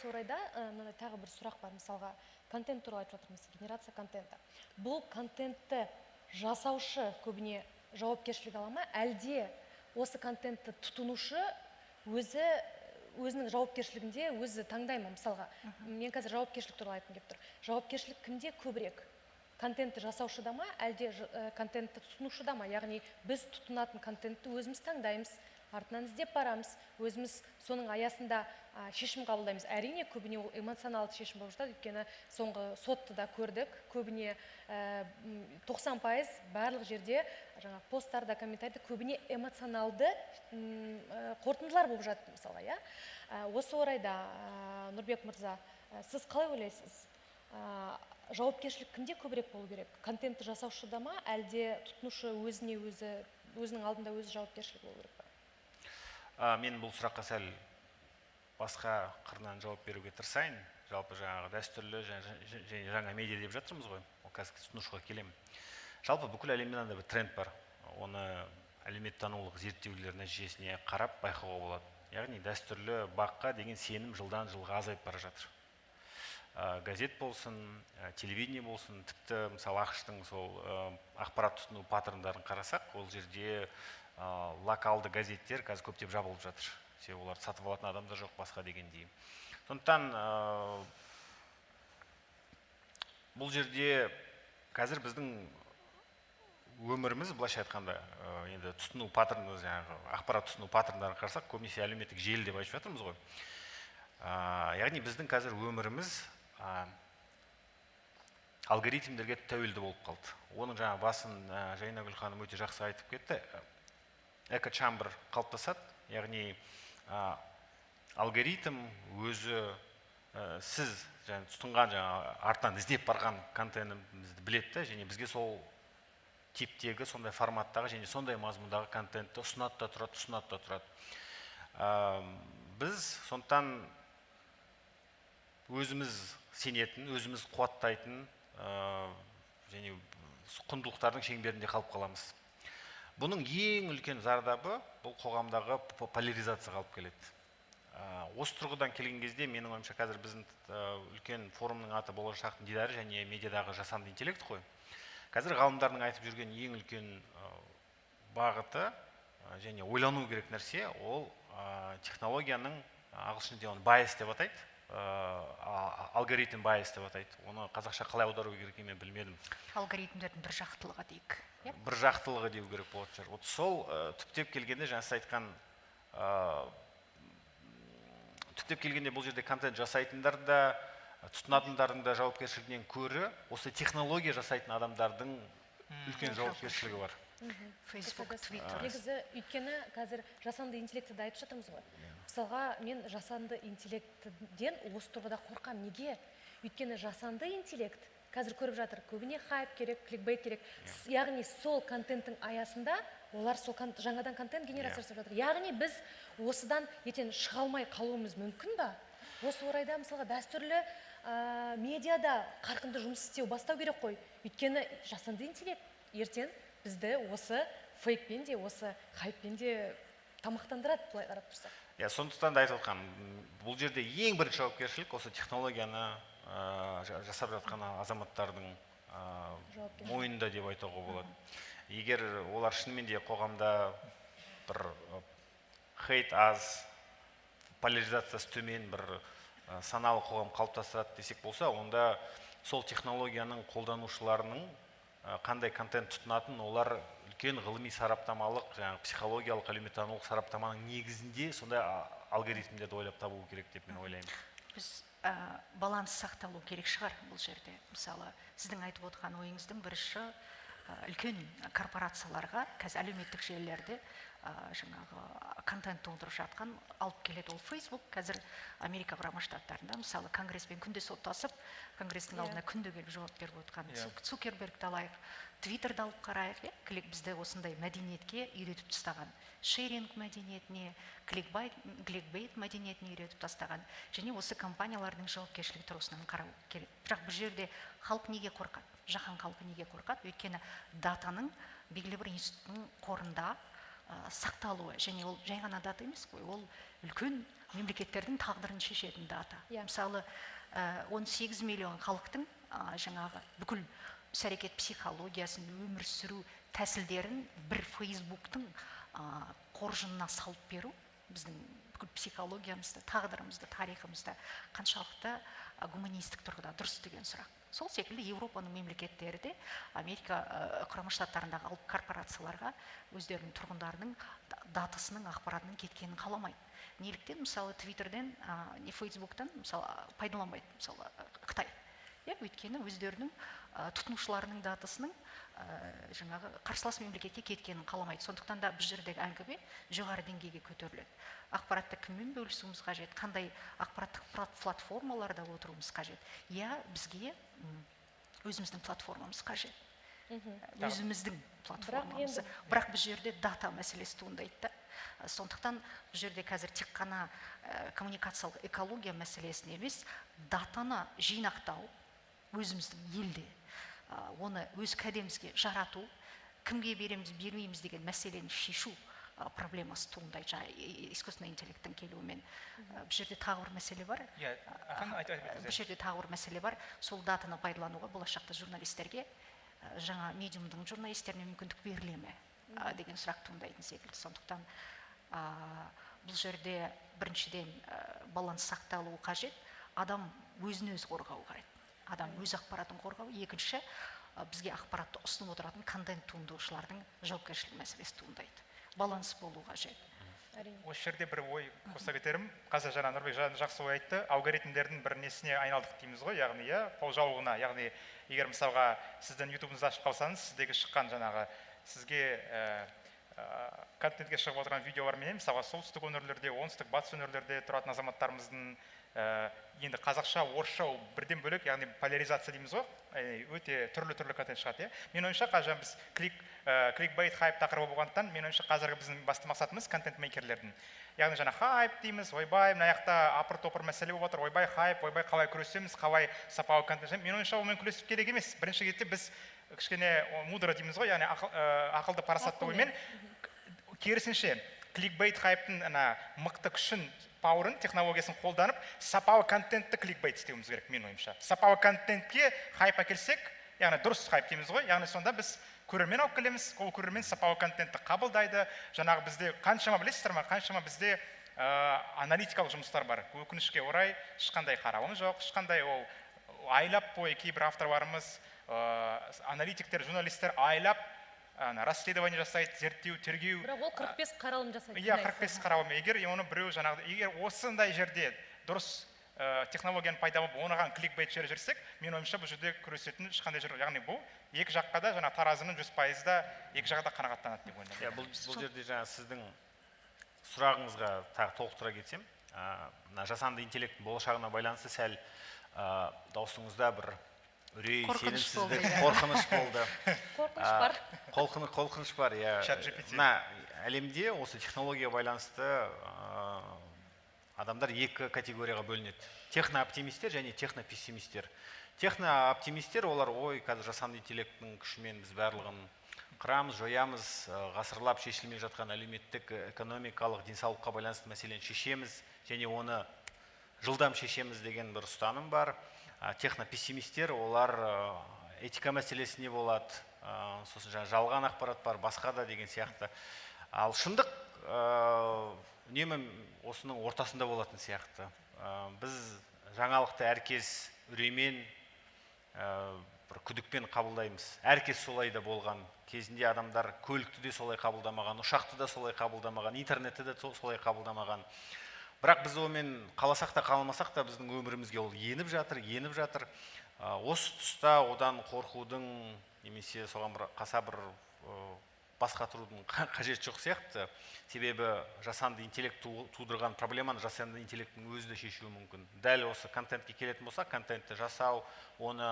орайда мынандай тағы бір сұрақ бар. Мысалға, контент туралы айтып жатырмыз, генерация контента. Бұл контентті жасаушы көбіне жауапкершілік ала ма, әлде осы контентті тұтынушы өзі өзінің жауапкершілігінде өзі таңдай ма? Мысалға, мен қазір жауапкершілік туралы айтқым келіп тұр. Жауапкершілік кімде көбірек? Контентті жасаушыда ма, әлде контентті тұтынушыда ма? Яғни біз тұтынатын контентті өзіміз таңдаймыз, артынан іздеп барамыз, өзіміз соның аясында шешім қабылдаймыз. Әрине, көбіне ол эмоционалды шешім болып жатады, өйткені соңғы сотты да көрдік, көбіне 90% барлық жерде жаңағы посттарда, комментарийде көбіне эмоционалды қорытындылар болып жатты мысалға, иә. Осы орайда, Нұрбек мырза, сіз қалай ойлайсыз? Жауапкершілік кімде көбірек болу керек? Контентті жасаушыда ма, әлде тұтынушы өзіне өзі, өзінің алдында өзі жауапкершілік болу керек па? Мен бұл сұраққа сәл басқа қырынан жауап беруге тырысайын. Жалпы жаңағы дәстүрлі және жаңа медиа деп жатырмыз ғой, ол қазір тұтынушыға келемін. Жалпы бүкіл әлемде мынандай бір тренд бар. Оны әлеуметтанулық зерттеулер нәтижесіне қарап байқауға болады. Яғни дәстүрлі баққа деген сенім жылдан жылға азайып бара жатыр. Газет болсын, телевидение болсын, тіпті мысалы АҚШ-тың сол ақпарат тұтыну паттерндарын қарасақ, ол жерде локалды газеттер қазір көптеп жабылып жатыр. Себебі оларды сатып алатын адам да жоқ, басқа дегендей. Сондықтан бұл жерде қазір біздің өміріміз, былайша айтқанда, енді тұтыну паттерні, жаңағы ақпарат тұтыну паттерндарын қарасақ, көбінесе әлеуметтік желі деп айтып жатырмыз ғой. Яғни біздің қазір өміріміз алгоритмдерге тәуелді болып қалды. Оның жаңа басын Жайнагүл ханым өте жақсы айтып кетті. Экочамбр қалыптасады, яғни алгоритм өзі сіз жаңа тұтынған, жаңа артынан іздеп барған контентімізді біледі және бізге сол типтегі, сондай форматтағы және сондай мазмұндағы контентті ұсынады да тұрады, ұсынады да тұрады. Біз сондықтан өзіміз сенетін, өзіміз қуаттайтын және құндылықтардың шеңберінде қалып қаламыз. Бұның ең үлкен зардабы бұл қоғамдағы поляризацияға алып келеді. Осы тұрғыдан келген кезде менің ойымша қазір біздің үлкен форумның аты болашақтың дидары және медиадағы жасанды интеллект қой. Қазір ғалымдардың айтып жүрген ең үлкен бағыты және ойлану керек нәрсе ол технологияның, ағылшын тілінде оны bias деп атайды, алгоритм bias деп атайды. Оны қазақша қалай аудару керек екенін мен білмедім. Алгоритмдердің бір жақтылығы дейік. Бір жақтылығы деу керек болатын шығар. Вот сол түптеп келгенде, жаңа сіз айтқан, түптеп келгенде бұл жерде контент жасайтындар да, тұтынатындардың да жауапкершілігінен көрі, осы технология жасайтын адамдардың үлкен жауапкершілігі бар. Facebook, Twitter. Негізі, өйткені қазір жасанды интеллектті де айтып жатырмыз ғой. Мысалға, мен жасанды интеллекттен осы тұрғыда қорқамын. Неге? Өйткені жасанды интеллект қазір көріп жатыр, көбіне хайп керек, кликбейт керек. Яғни сол контенттің аясында олар сол жаңадан контент генерация жасап жатыр. Яғни біз осыдан ертең шыға алмай қалуымыз мүмкін ба? Осы орайда мысалға дәстүрлі медиада қарқынды жұмыс істеу бастау керек қой. Өйткені жасанды интеллект ертең бізді осы фейкпен де, осы хайппен де тамақтандырады, былай қарап тұрсақ. Иә, сондықтан да айтып отқаным, бұл жерде ең бірінші жауапкершілік осы технологияны жасап жатқан азаматтардың мойнында деп айтуға болады. Егер олар шынымен де қоғамда бір хейт аз, поляризациясы төмен бір саналы қоғам қалыптастырады десек болса, онда сол технологияның қолданушыларының қандай контент тұтынатынын олар үлкен ғылыми сараптамалық, жаңағы психологиялық, әлеуметтанулық сараптаманың негізінде сондай алгоритмдерді ойлап табу керек деп мен ойлаймын. Біз баланс сақталу керек шығар бұл жерде. Мысалы, сіздің айтып отырған ойыңыздың бірінші, үлкен корпорацияларға қазір әлеуметтік желілерде жаңағы контент толтырып жатқан алып келеді, ол Facebook. Қазір Америка Құрама Штаттарында, мысалы, конгресспен күнде соттасып, конгресстің алдына күнде келіп жауап беріп отырған Цукербергті алайық, Твиттерді алып қарайық, иә, бізді осындай мәдениетке үйретіп тастаған, шеринг мәдениетіне, кликбейт мәдениетіне үйретіп тастаған. Және осы компаниялардың жауапкершілігі тұрғысынан қарау керек. Бірақ бұл жерде халық неге қорқады, жаһан халқы неге қорқады? Өйткені датаның белгілі бір институттың қорында сақталуы, және ол жай ғана дата емес қой, ол үлкен мемлекеттердің тағдырын шешетін дата. Мысалы, 18 миллион халықтың жаңағы бүкіл іс әрекет психологиясын, өмір сүру тәсілдерін бір Фейсбуктың қоржынына салып беру біздің бүкіл психологиямызды, тағдырымызды, тарихымызды қаншалықты гуманистік тұрғыда дұрыс деген сұрақ. Сол секілді Еуропаның мемлекеттері де Америка Құрама Штаттарындағы алып корпорацияларға өздерінің тұрғындарының датасының, ақпаратының кеткенін қаламайды. Неліктен, мысалы, Твиттерден, не Фейсбуктан, мысалы, пайдаланбайды, мысалы, Қытай? Иә, өйткені өздерінің тұтынушыларының датасының жаңағы қарсылас мемлекетке кеткенін қаламайды. Сондықтан да бұл жердегі әңгіме жоғары деңгейге көтеріледі. Ақпаратты кіммен бөлісуіміз қажет, қандай ақпараттық платформаларда отыруымыз қажет. Иә, бізге өзіміздің платформамыз қажет. Өзіміздің платформамыз. Бірақ бұл жерде дата мәселесі туындайды да. Сондықтан бұл жерде қазір тек қана коммуникациялық экология мәселесін емес, датаны жинақтау өзіміздің елде, оны өз кәдемізге жарату, кімге береміз, бермейміз деген мәселені шешу проблемасы туындайды жаңа искусственный интеллекттің келуімен. Бұл жерде тағы бір мәселе бар. Иә, ахан, айтып өтіңіз. Бұл жерде тағы бір мәселе бар. Сол датаны пайдалануға болашақта журналистерге, жаңа медиумдың журналистеріне мүмкіндік беріле ме деген сұрақ туындайтын секілді. Сондықтан бұл жерде біріншіден баланс сақталуы қажет. Адам өзін өзі қорғау қажет. Адам өз ақпаратын қорғау. Екінші, бізге ақпаратты ұсынып отыратын контент туындырушылардың жауапкершілік мәселесі туындайды. Баланс болу қажет. Осы жерде бір ой қоса кетерім. Қазір жаңа Нұрбек жақсы ой айтты. Алгоритмдердің бір несіне айналдық дейміз ғой, яғни, иә, қолжаулығына. Яғни, егер мысалға сіздің ютубыңызды ашып қалсаңыз, сіздегі шыққан жаңағы сізге контентке шығып отырған видеоларменен, мысалға, солтүстік өңірлерде, оңтүстік батыс өңірлерде тұратын азаматтарымыздың енді қазақша, орысша ол бірден бөлек, яғни поляризация дейміз ғой, өте түрлі-түрлі контент шығады, иә. Менің ойымша, қазір біз кликбейт, хайп тақырыбы болғандықтан, менің ойымша, қазіргі біздің басты мақсатымыз контент-мейкерлердің. Яғни жаңа хайп дейміз, ойбай, мына жақта апыр-топыр мәселе болып жатыр, ойбай, хайп, ойбай, қалай күресеміз, қалай сапалы контент жасаймыз. Менің ойымша, онымен күресіп керек емес. Бірінші кезекте біз кішкене мудро дейміз ғой, яғни ақылды, парасатты оймен, керісінше, кликбейт хайптың ана мықты күшін, пауэрын, технологиясын қолданып, сапалы контентті кликбейт істеуіміз керек, менің ойымша. Сапалы контентке хайп әкелсек, яғни дұрыс хайп дейміз ғой, яғни сонда біз көрермен алып келеміз, ол көрермен сапалы контентті қабылдайды. Жаңағы бізде қаншама, білесіздер ма, қаншама бізде аналитикалық жұмыстар бар. Өкінішке орай, ешқандай қаралым жоқ, ешқандай ол айлап бойы кейбір авторларымыз, аналитиктер, журналистер айлап ана расследование жасайды, зерттеу, тергеу. Бірақ ол 45 қаралым жасайды. Иә, 45 қаралым. Егер оны біреу жаңағы, егер осындай жерде дұрыс технологияны пайдаланып, оған кликбейт жіберіп жіберсек, менің ойымша, бұл жерде күресетін ешқандай жер жоқ. Яғни бұл екі жаққа да жаңа таразының 100% да екі жаққа да қанағаттанады деп ойлаймын. Иә, бұл жерде жаңа сіздің сұрағыңызға тағы толықтыра кетсем, мына жасанды интеллекттің болашағына байланысты сәл даусыңызда бір үрей, Қорқыныш болды, сенімсіздік, иә. қорқыныш болды. Қорқыныш бар. Қорқыныш бар, иә. Чат GPT. Мына әлемде осы технология байланысты адамдар екі категорияға бөлінеді. Технооптимистер және технопессимистер. Технооптимистер олар, ой, қазір жасанды интеллекттің күшімен біз барлығын қырамыз, жоямыз, ғасырлап шешілмей жатқан әлеуметтік, экономикалық, денсаулыққа байланысты мәселені шешеміз және оны жылдам шешеміз деген бір ұстаным бар. Технопессимистер олар, этика мәселесіне болады, сосын жаңа жалған ақпарат бар, басқа да деген сияқты. Ал шындық үнемі осының ортасында болатын сияқты. Біз жаңалықты әркез үреймен, бір күдікпен қабылдаймыз. Әркез солай да болған. Кезінде адамдар көлікті де солай қабылдамаған, ұшақты да солай қабылдамаған, интернетті де солай қабылдамаған. Бірақ біз онымен қаласақ та қаламасақ та біздің өмірімізге ол еніп жатыр, еніп жатыр. Осы тұста одан қорқудың немесе соған бір қаса бір бас қатырудың қажеті жоқ сияқты. Себебі жасанды интеллект тудырған проблеманы жасанды интеллекттің өзі де шешуі мүмкін. Дәл осы контентке келетін болсақ, контентті жасау, оны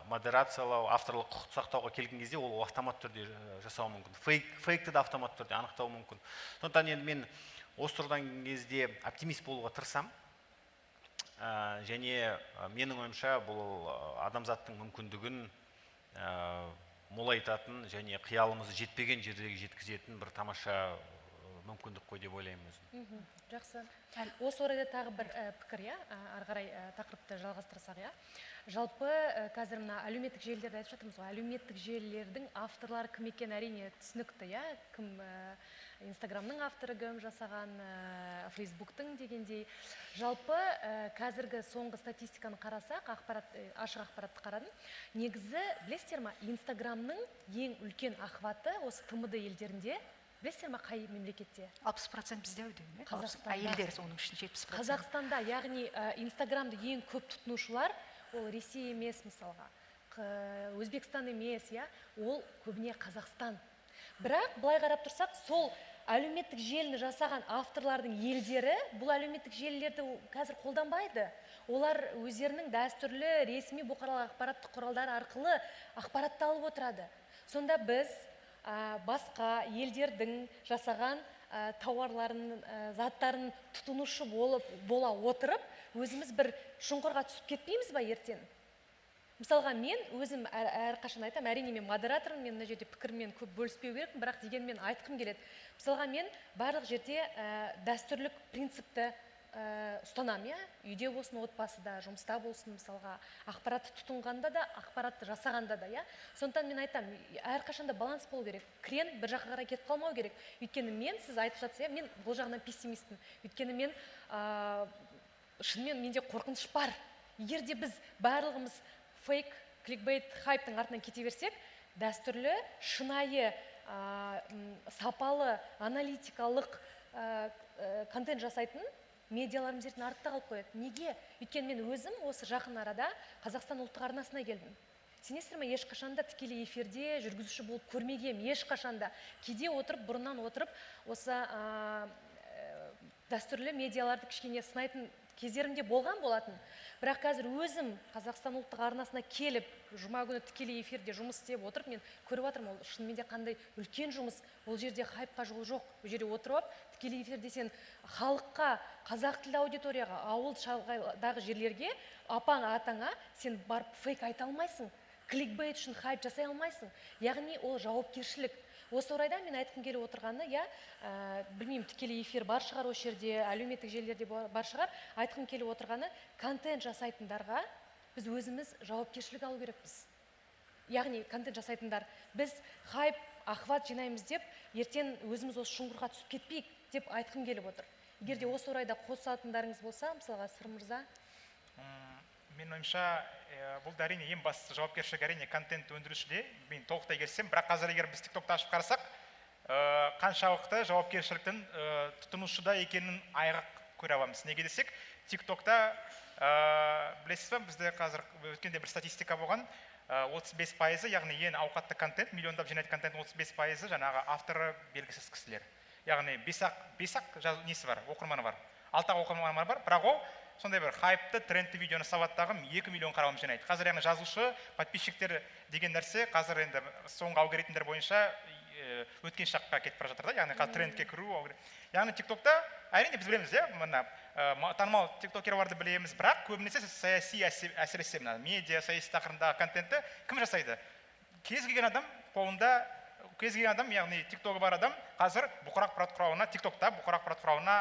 модерациялау, авторлық құқықты сақтауға келген кезде ол автомат түрде жасауы мүмкін. Фейкті де автомат түрде анықтауы мүмкін. Сондықтан енді мен осы тұрғыдан келген кезде оптимист болуға тырысамын. Және менің ойымша, бұл адамзаттың мүмкіндігін молайтатын және қиялымызды жетпеген жерге жеткізетін бір тамаша мүмкіндік қой деп ойлаймын өзім. Жақсы. Осы орайда тағы бір пікір, иә, ары қарай тақырыпты жалғастырсақ, иә. Жалпы қазір мына әлеуметтік желілерді айтып жатырмыз ғой. Әлеуметтік желілердің авторлары кім екені әрине түсінікті, иә. Кім Инстаграмның авторы, кім жасаған, Фейсбуктың дегендей. Жалпы қазіргі соңғы статистиканы қарасақ, ақпарат, ашық ақпаратты қарадым. Негізі, білесіздер ма, Инстаграмның ең үлкен охваты осы ТМД елдерінде. Білесіздер ма, қай мемлекетте? 60% бізде ау деймін, иә? Қазақстанда. Әйелдер, соның ішінде 70%. Қазақстанда, яғни Инстаграмды ең көп тұтынушылар ол Ресей емес мысалға, Өзбекстан емес, иә, ол көбіне Қазақстан. Бірақ былай қарап тұрсақ, сол әлеуметтік желіні жасаған авторлардың елдері бұл әлеуметтік желілерді қазір қолданбайды. Олар өздерінің дәстүрлі ресми бұқаралық ақпараттық құралдары арқылы ақпаратты алып отырады. Сонда біз басқа елдердің жасаған тауарларын, заттарын тұтынушы бола отырып, өзіміз бір шұңқырға түсіп кетпейміз ба ертең? Мысалға, мен өзім әрқашан айтамын, әрине мен модератормын, мен мына жерде пікірмен көп бөліспеу керекпін, бірақ дегенмен айтқым келеді. Мысалға, мен барлық жерде дәстүрлік принципті ұстанамын, иә? Үйде болсын, отбасыда, жұмыста болсын, мысалға, ақпаратты тұтынғанда да, ақпаратты жасағанда да, иә? Сондықтан мен айтамын, әрқашанда баланс болу керек. Крен бір жаққа қарай кетіп қалмау керек. Өйткені мен, сіз айтып жатсыз, иә, мен бұл жағынан пессимистпін. Өйткені мен шынымен менде қорқыныш бар. Егер де біз барлығымыз фейк, кликбейт, хайптың артынан кете берсек, дәстүрлі, шынайы, сапалы, аналитикалық контент жасайтын медиаларымыз ертең артта қалып қояды. Неге? Өйткені мен өзім осы жақын арада Қазақстан ұлттық арнасына келдім. Сенесіздер ме, ешқашан да тікелей эфирде жүргізуші болып көрмегенмін, ешқашан да. Кейде отырып, бұрыннан отырып, осы дәстүрлі медиаларды кішкене сынайтын кездерім де болған болатын. Бірақ қазір өзім Қазақстан ұлттық арнасына келіп, жұма күні тікелей эфирде жұмыс істеп отырып, мен көріп жатырмын, ол шынымен де қандай үлкен жұмыс. Ол жерде хайпқа жол жоқ. Ол жерде отырып алып, тікелей эфирде сен халыққа, қазақ тілді аудиторияға, ауыл шалғайдағы жерлерге, апаң, атаңа сен барып фейк айта алмайсың. Кликбейт үшін хайп жасай алмайсың. Яғни ол жауапкершілік. Осы орайда мен айтқым келіп отырғаны, иә, білмеймін, тікелей эфир бар шығар осы жерде, әлеуметтік желілерде бар шығар, айтқым келіп отырғаны, контент жасайтындарға біз өзіміз жауапкершілік алу керекпіз. Яғни контент жасайтындар, біз хайп, охват жинаймыз деп, ертең өзіміз осы шұңқырға түсіп кетпейік деп айтқым келіп отыр. Егер де осы орайда қосатындарыңыз болса, мысалға, Сыр мырза. Менің ойымша, бұл да әрине ең басты жауапкершілік әрине контент өндірушіде, мен толықтай келісемін. Бірақ қазір егер біз TikTokты ашып қарасақ, қаншалықты жауапкершіліктің тұтынушыда екенін айғақ көре аламыз. Неге десек, TikTokта, білесіз бе, бізде қазір өткенде бір статистика болған, 35%, яғни ең ауқатты контент, миллиондап жинайтын контенттің 35% жаңағы авторы белгісіз кісілер. Яғни бес-ақ несі бар, оқырманы бар, алты-ақ оқырманы бар, бірақ ол сондай бір хайпты, трендті видеоны салады дағы 2 миллион қаралым жинайды. Қазір яғни жазушы, подписчиктер деген нәрсе қазір енді соңғы алгоритмдер бойынша, өткен шаққа кетіп бара жатыр да, яғни қазір трендке кіру, яғни TikTokта әрине біз білеміз, иә, мына, танымал тиктокерларды білеміз, бірақ көбінесе саяси, әсіресе мына медиа, саяси тақырыбындағы контентті кім жасайды? Кез келген адам қолында, кез келген адам, яғни TikTok-ы бар адам қазір бұқара ақпарат құралына, TikTokта бұқара ақпарат құралына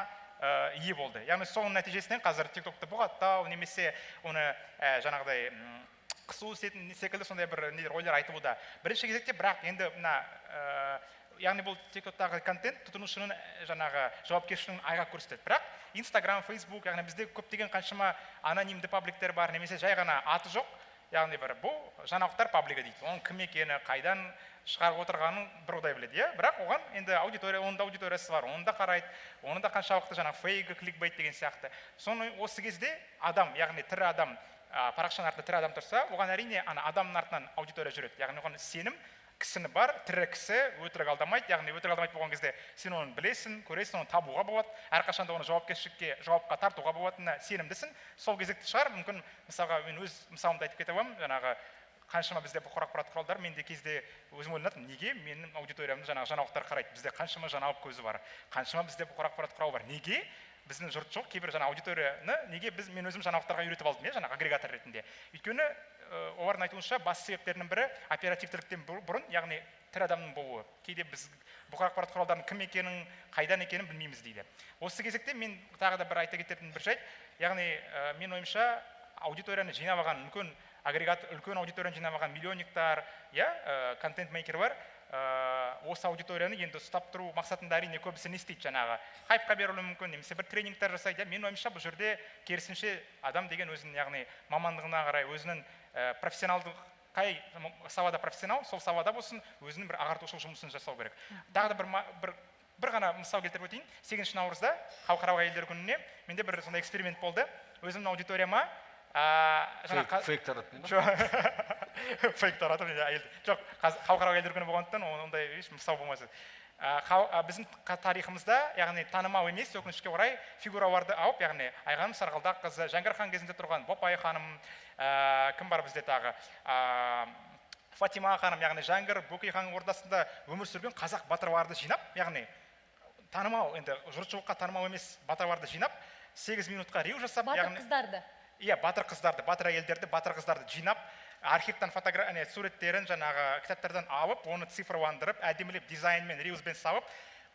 ие болды. Яғни соның нәтижесінен қазір TikTokты бұғаттау немесе оны жаңағыдай, Қысу секілді сондай бір нелер, ойлар айтылуда бірінші кезекте. Бірақ енді мына яғни бұл ТикТоктағы контент тұтынушының жаңағы жауапкершілігін айғақ көрсетеді. Бірақ Инстаграм, Фейсбук, яғни бізде көптеген қаншама анонимді пабликтер бар немесе жай ғана аты жоқ, яғни бір бұл жаңалықтар паблигі дейді, оның кім екені, қайдан шығарып отырғанын бір құдай біледі, иә. Бірақ оған енді аудитория, оның да аудиториясы бар, оны да қарайды, оны да қаншалықты жаңағы фейк, кликбейт деген сияқты. Соны осы кезде адам, яғни тірі адам, парақшаның артында тірі адам тұрса, оған әрине ана адамның артынан аудитория жүреді, яғни оған сенім кісіні бар, тірі кісі өтірік алдамайды. Яғни өтірік алдамайды болған кезде сен оны білесің, көресің, оны табуға болады, әрқашанда оны жауапкершілікке, жауапқа тартуға болатынына сенімдісің. Сол кезекті шығар мүмкін. Мысалға, мен өз мысалымды айтып кете аламын. Жаңағы қаншама бізде бұқаралық ақпарат құралдары, мен де кезде өзім ойланатынмын, неге менің аудиториямды жаңағы жаңалықтар қарайды, бізде қаншама жаңалық көзі бар, қаншама бізде бұқаралық ақпарат құралы бар, неге біздің жұртшылық кейбір жаңа аудиторияны, неге біз, мен өзім жаңалықтарға үйретіп алдым, иә, жаңағы агрегатор ретінде. Өйткені олардың айтуынша, басты себептерінің бірі оперативтіліктен бұрын, яғни тірі адамның болуы. Кейде біз бұқаралық ақпарат құралдарының кім екенін, қайдан екенін білмейміз дейді. Осы кезекте мен тағы да бір айта кететін бір жайт, яғни менің ойымша, аудиторияны жинап алған үлкен агрегат, үлкен аудиторияны жинап алған миллионниктар, иә, контент мейкерлер осы аудиторияны енді ұстап тұру мақсатында әрине көбісі не істейді, жаңағы хайпқа берілуі мүмкін немесе бір тренингтер жасайды, иә. Менің ойымша, бұл жерде керісінше адам деген өзінің, яғни мамандығына қарай, өзінің профессионалдық, қай салада профессионал, сол салада болсын, өзінің бір ағартушылық жұмысын жасау керек. Тағы да бір ғана мысал келтіріп өтейін. 8 наурызда, Халықаралық әйелдер күніне, менде бір сондай эксперимент болды. Өзімнің аудиторияма жаңа Фейк тараттың ба? Жоқ, фейк таратып не әйел жоқ. Халықаралық әйелдер күні болғандықтан ондай еш мысал болмас еді. Біздің тарихымызда, яғни танымал емес, өкінішке орай, фигураларды алып, яғни Айғаным Сарғалдаққызы, Жәңгір хан кезінде тұрған Бопай ханым, кім бар бізде тағы, Фатима ханым, яғни Жәңгір, Бөкей хан ордасында өмір сүрген қазақ батырларды жинап, яғни танымал, енді жұртшылыққа танымал емес батырларды жинап, 8 минутқа рил жасап, Батыр яғни қыздарды. Иә, батыр қыздарды, батыр әйелдерді, батыр қыздарды жинап, архивтан не суреттерін жаңағы кітаптардан алып, оны цифрландырып, әдемілеп дизайнмен, рилспен салып,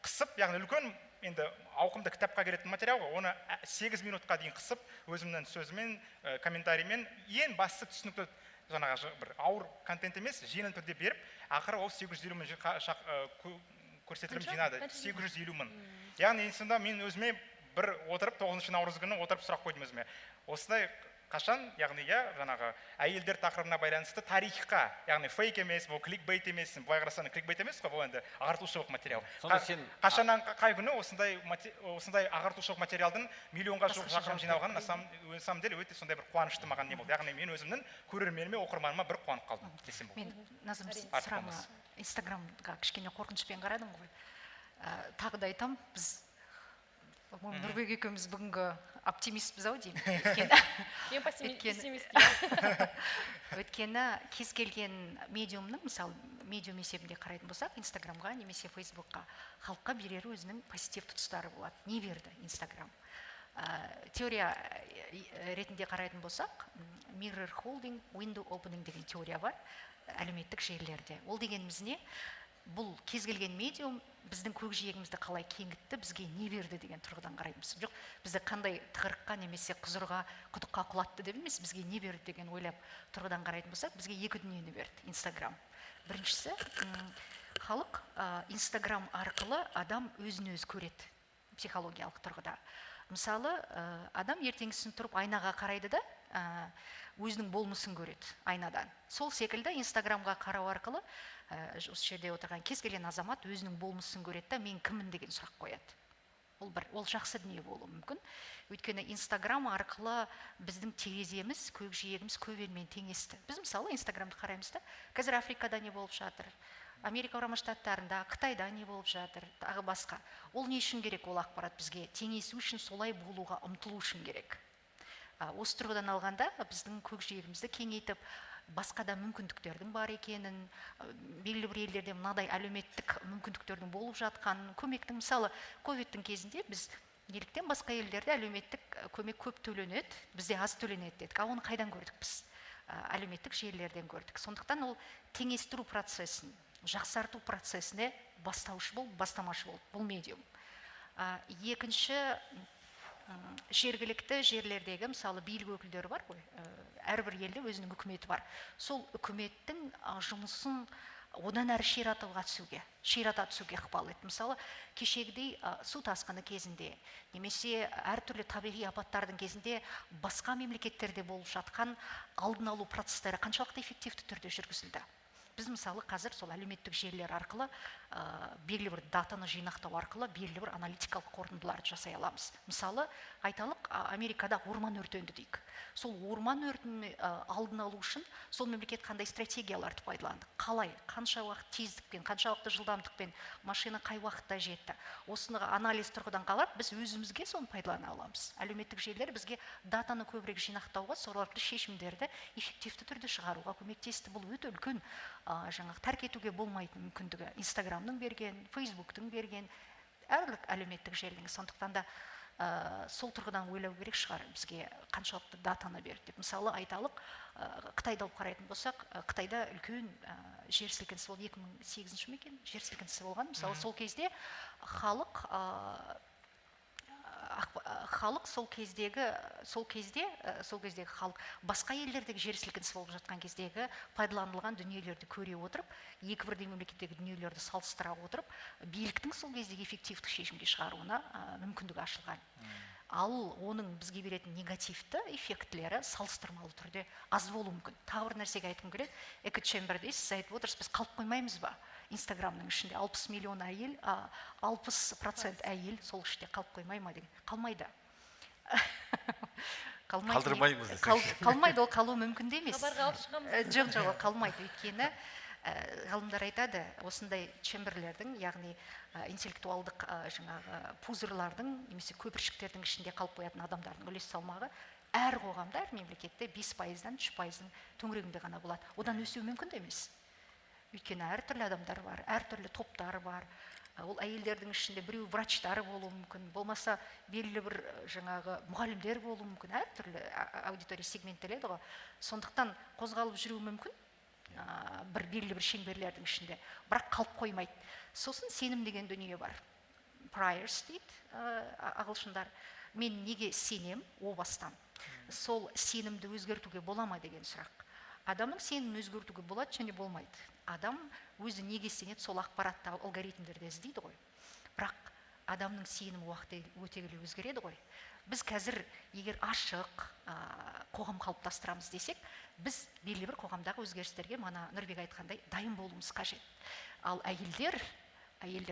қысып, яғни үлкен енді ауқымды кітапқа келетін материал ғой, оны 8 минутқа дейін қысып, өзімнің сөзімен, комментариймен, ең бастысы түсінікті, жаңағы бір ауыр контент емес, жеңіл түрде беріп, ақыры ол 850 мың көрсетілім Қанша? жинады. Қанша? 850 мың. Яғни сонда мен өзіме бір отырып, 9 наурыз күні отырып сұрақ қойдым өзіме: осындай қашан, яғни, иә, жаңағы әйелдер тақырыбына байланысты тарихқа, яғни фейк емес, бұл кликбейт емес, былай қарасаң, кликбейт емес қой, бұл енді ағартушылық материал. Сонда сен Қашаннан, қай күні осындай осындай ағартушылық материалдың миллионға жуық Басқаша шақырым жауап жиналғаны на самом деле өте сондай бір қуанышты маған не болды, яғни мен өзімнің көрерменіме, оқырманыма бір қуанып қалдым десем болады. Мен, Назым, Артық сұрағыңа, болмас. Инстаграмға кішкене қорқынышпен қарадым ғой. Тағы да айтамын, біз, по-моему, Нұрбек екеуміз бүгінгі оптимистпіз ау деймін. Мен пессимист, иә. Өйткені кез келген медиумның, мысалы, медиум есебінде қарайтын болсақ, Инстаграмға немесе Фейсбукқа, халыққа берері өзінің позитивті тұстары болады. Не берді Инстаграм? Теория ретінде қарайтын болсақ, mirror holding, window opening деген теория бар әлеуметтік желілерде. Ол дегеніміз не? Бұл кез келген медиум біздің көкжиегімізді қалай кеңітті, бізге не берді деген тұрғыдан қараймыз. Жоқ, бізді қандай тығырыққа немесе құзырға, құдыққа құлатты деп емес, бізге не берді деген ойлап тұрғыдан қарайтын болсақ, бізге екі дүниені берді Инстаграм. Біріншісі, халық Инстаграм арқылы адам өзін өзі көреді психологиялық тұрғыда. Мысалы, адам ертеңгісін тұрып айнаға қарайды да, өзінің болмысын көреді айнадан. Сол секілді Инстаграмға қарау арқылы осы жерде отырған кез келген азамат өзінің болмысын көреді да, мен кіммін деген сұрақ қояды. Ол бір, ол жақсы дүние болуы мүмкін. Өйткені Инстаграм арқылы біздің тереземіз, көкжиегіміз көп елмен теңесті. Біз, мысалы, Инстаграмды қараймыз да, қазір Африкада не болып жатыр, Америка Құрама Штаттарында, Қытайда не болып жатыр, тағы басқа. Ол не үшін керек? Ол ақпарат бізге теңесу үшін, солай болуға ұмтылу үшін керек. Осы тұрғыдан алғанда, біздің көкжиегімізді кеңейтіп, басқа да мүмкіндіктердің бар екенін, белгілі бір елдерде мынадай әлеуметтік мүмкіндіктердің болып жатқанын, көмектің, мысалы, ковидтің кезінде біз неліктен басқа елдерде әлеуметтік көмек көп төленеді, бізде аз төленеді дедік. Ал оны қайдан көрдік біз? Әлеуметтік желілерден көрдік. Сондықтан ол теңестіру процесін жақсарту процесіне бастаушы болып, бастамашы болды бұл медиум. Екінші Жергілікті жерлердегі, мысалы, билік өкілдері бар ғой, әрбір елде өзінің үкіметі бар. Сол үкіметтің жұмысын одан әрі ширата түсуге ықпал етті. Мысалы, кешегідей су тасқыны кезінде немесе әртүрлі табиғи апаттардың кезінде басқа мемлекеттерде болып жатқан алдын алу процестері қаншалықты эффективті түрде жүргізілді. Біз, мысалы, қазір сол әлеуметтік желілер арқылы белгілі бір датаны жинақтау арқылы белгілі бір аналитикалық қорытындыларды жасай аламыз. Мысалы, айталық, Америкада орман өртенді дейік. Сол орман өртінің алдын алу үшін сол мемлекет қандай стратегияларды пайдаланды, қалай, қанша уақыт тездікпен, қаншалықты жылдамдықпен, машина қай уақытта жетті. Осыны анализ тұрғыдан қалап, біз өзімізге соны пайдалана аламыз. Әлеуметтік желілер бізге датаны көбірек жинақтауға, сол арқылы шешімдерді эффективті түрде шығаруға көмектесті. Бұл өте үлкен жаңағы тәрк етуге болмайтын мүмкіндігі. Инстаграмның берген, Фейсбуктың берген, әрлік әлеуметтік желінің. Сондықтан да сол тұрғыдан ойлау керек шығар, бізге қаншалықты датаны берді деп. Мысалы, айталық, Қытайды алып қарайтын болсақ, Қытайда үлкен жер сілкінісі болды, 2008 ме екен, жер сілкінісі болған. Мысалы, сол кезде халық сол кездегі, сол кезде, сол кездегі халық басқа елдердегі жер сілкінісі болып жатқан кездегі пайдаланылған дүниелерді көре отырып, екі бірдей мемлекеттегі дүниелерді салыстыра отырып, биліктің сол кездегі эффективті шешімге шығаруына мүмкіндік ашылған. Ал оның бізге беретін негативті эффектілері салыстырмалы түрде аз болуы мүмкін. Тағы бір нәрсеге айтқым келеді. Echo chamber дейсіз, сіз айтып отырсыз, біз қалып қоймаймыз ба? Инстаграмның ішінде 60 миллион әйел, 60% әйел сол іште қалып қоймай ма деген. Қалмайды. Қалмайды. Қалдырмаймыз десеңші. Қалмайды, ол қалуы мүмкін де емес. Хабарға алып шығамыз. Жоқ, жоқ, ол қалмайды. Өйткені ғалымдар айтады, осындай чемберлердің, яғни интеллектуалдық жаңағы пузырлардың немесе көпіршіктердің ішінде қалып қоятын адамдардың үлес салмағы әр қоғамда, әр мемлекетте 5%-дан 3%-ның төңірегінде ғана болады. Одан өсуі мүмкін де емес. Өйткені әртүрлі адамдар бар, әртүрлі топтар бар. Ол әйелдердің ішінде біреу врачтар болуы мүмкін, болмаса белгілі бір жаңағы мұғалімдер болуы мүмкін, әртүрлі аудитория сегменттеледі ғой. Сондықтан қозғалып жүруі мүмкін, бір белгілі бір шеңберлердің ішінде, бірақ қалып қоймайды. Сосын сенім деген дүние бар. Priors дейді ағылшындар. Мен неге сенем о бастан? Сол сенімді өзгертуге бола ма деген сұрақ. Адамның сенімін өзгертуге болады және болмайды. Адам өзі неге сенеді, сол ақпаратты алгоритмдерде іздейді ғой. Бірақ адамның сенімі уақыт өте келе өзгереді ғой. Біз қазір егер ашық қоғам қалыптастырамыз десек, біз белгілі бір қоғамдағы өзгерістерге, мана Нұрбек айтқандай, дайын болуымыз қажет. Ал әйелдер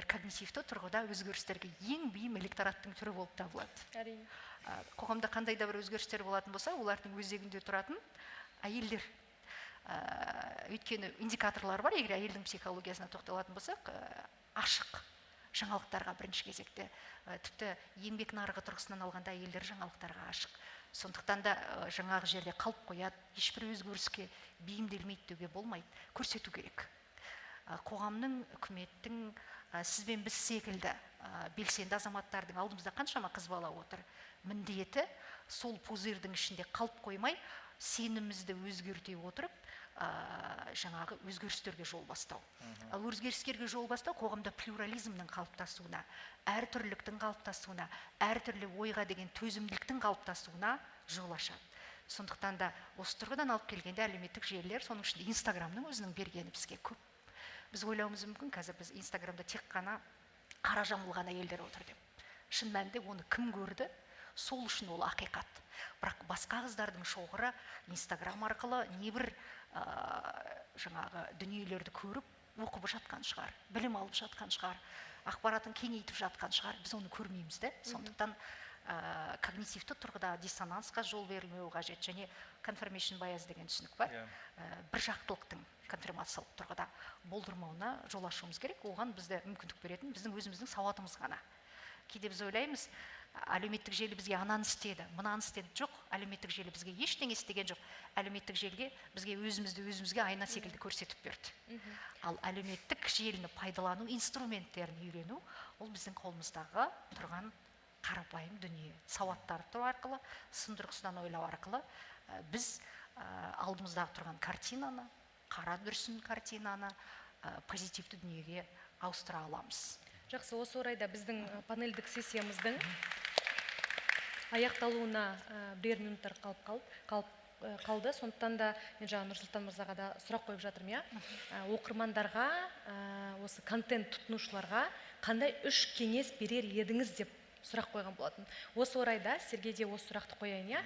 когнитивті тұрғыда өзгерістерге ең бейім электораттың түрі болып табылады. Қоғамда қандай да бір өзгерістер болатын болса, олардың өзегінде тұратын әйелдер. Өйткені индикаторлар бар, егер әйелдің психологиясына тоқталатын болсақ, ашық жаңалықтарға бірінші кезекте, тіпті еңбек нарығы тұрғысынан алғанда әйелдер жаңалықтарға ашық. Сондықтан да жаңағы жерде қалып қояды, ешбір өзгеріске бейімделмейді деуге болмайды, көрсету керек. Қоғамның, үкіметтің, сіз бен біз секілді белсенді азаматтардың алдымызда қаншама қыз бала отыр. Міндеті сол пузырьдың ішінде қалып қоймай, сенімімізді өзгерте отырып, жаңағы өзгерістерге жол бастау. Ал өзгерістерге жол бастау қоғамда плюрализмнің қалыптасуына, әртүрліліктің қалыптасуына, әртүрлі ойға деген төзімділіктің қалыптасуына жол ашады. Сондықтан да осы тұрғыдан алып келгенде әлеуметтік желілер, соның ішінде Инстаграмның өзінің бергені бізге көп. Біз ойлауымыз мүмкін, қазір біз Инстаграмда тек қана қара жамылған әйелдер отыр деп. Шын мәнінде оны кім көрді? Сол үшін ол ақиқат. Бірақ басқа қыздардың шоғыры Инстаграм арқылы небір жаңағы дүниелерді көріп, оқып жатқан шығар, білім алып жатқан шығар, ақпаратын кеңейтіп жатқан шығар, біз оны көрмейміз де. Сондықтан когнитивті тұрғыда диссонансқа жол берілмеуі қажет және confirmation bias деген түсінік бар. Бір жақтылықтың конфирмациялық тұрғыда болдырмауына жол ашуымыз керек. Оған бізде мүмкіндік беретін біздің өзіміздің сауатымыз ғана. Кейде біз ойлаймыз, әлеуметтік желі бізге ананы істеді, мынаны істеді. Жоқ, әлеуметтік желі бізге ештеңе істеген жоқ. Әлеуметтік желіге бізге өзімізді өзімізге айна секілді көрсетіп берді. Ал әлеуметтік желіні пайдалану инструменттерін үйрену, ол біздің қолымыздағы тұрған қарапайым дүние. Сауатты арттыру арқылы, сын тұрғысынан ойлау арқылы біз алдымыздағы тұрған картинаны, қара дүрсін картинаны позитивті дүниеге ауыстыра аламыз. Жақсы, осы орайда біздің панельдік сессиямыздың Аяқталуына бірер минуттар қалып қалды. Сондықтан да мен жаңа Нұрсұлтан мырзаға да сұрақ қойып жатырмын, иә. Оқырмандарға, осы контент тұтынушыларға қандай үш кеңес берер едіңіз деп сұрақ қойған болатын. Осы орайда сіздерге де осы сұрақты қояйын, иә.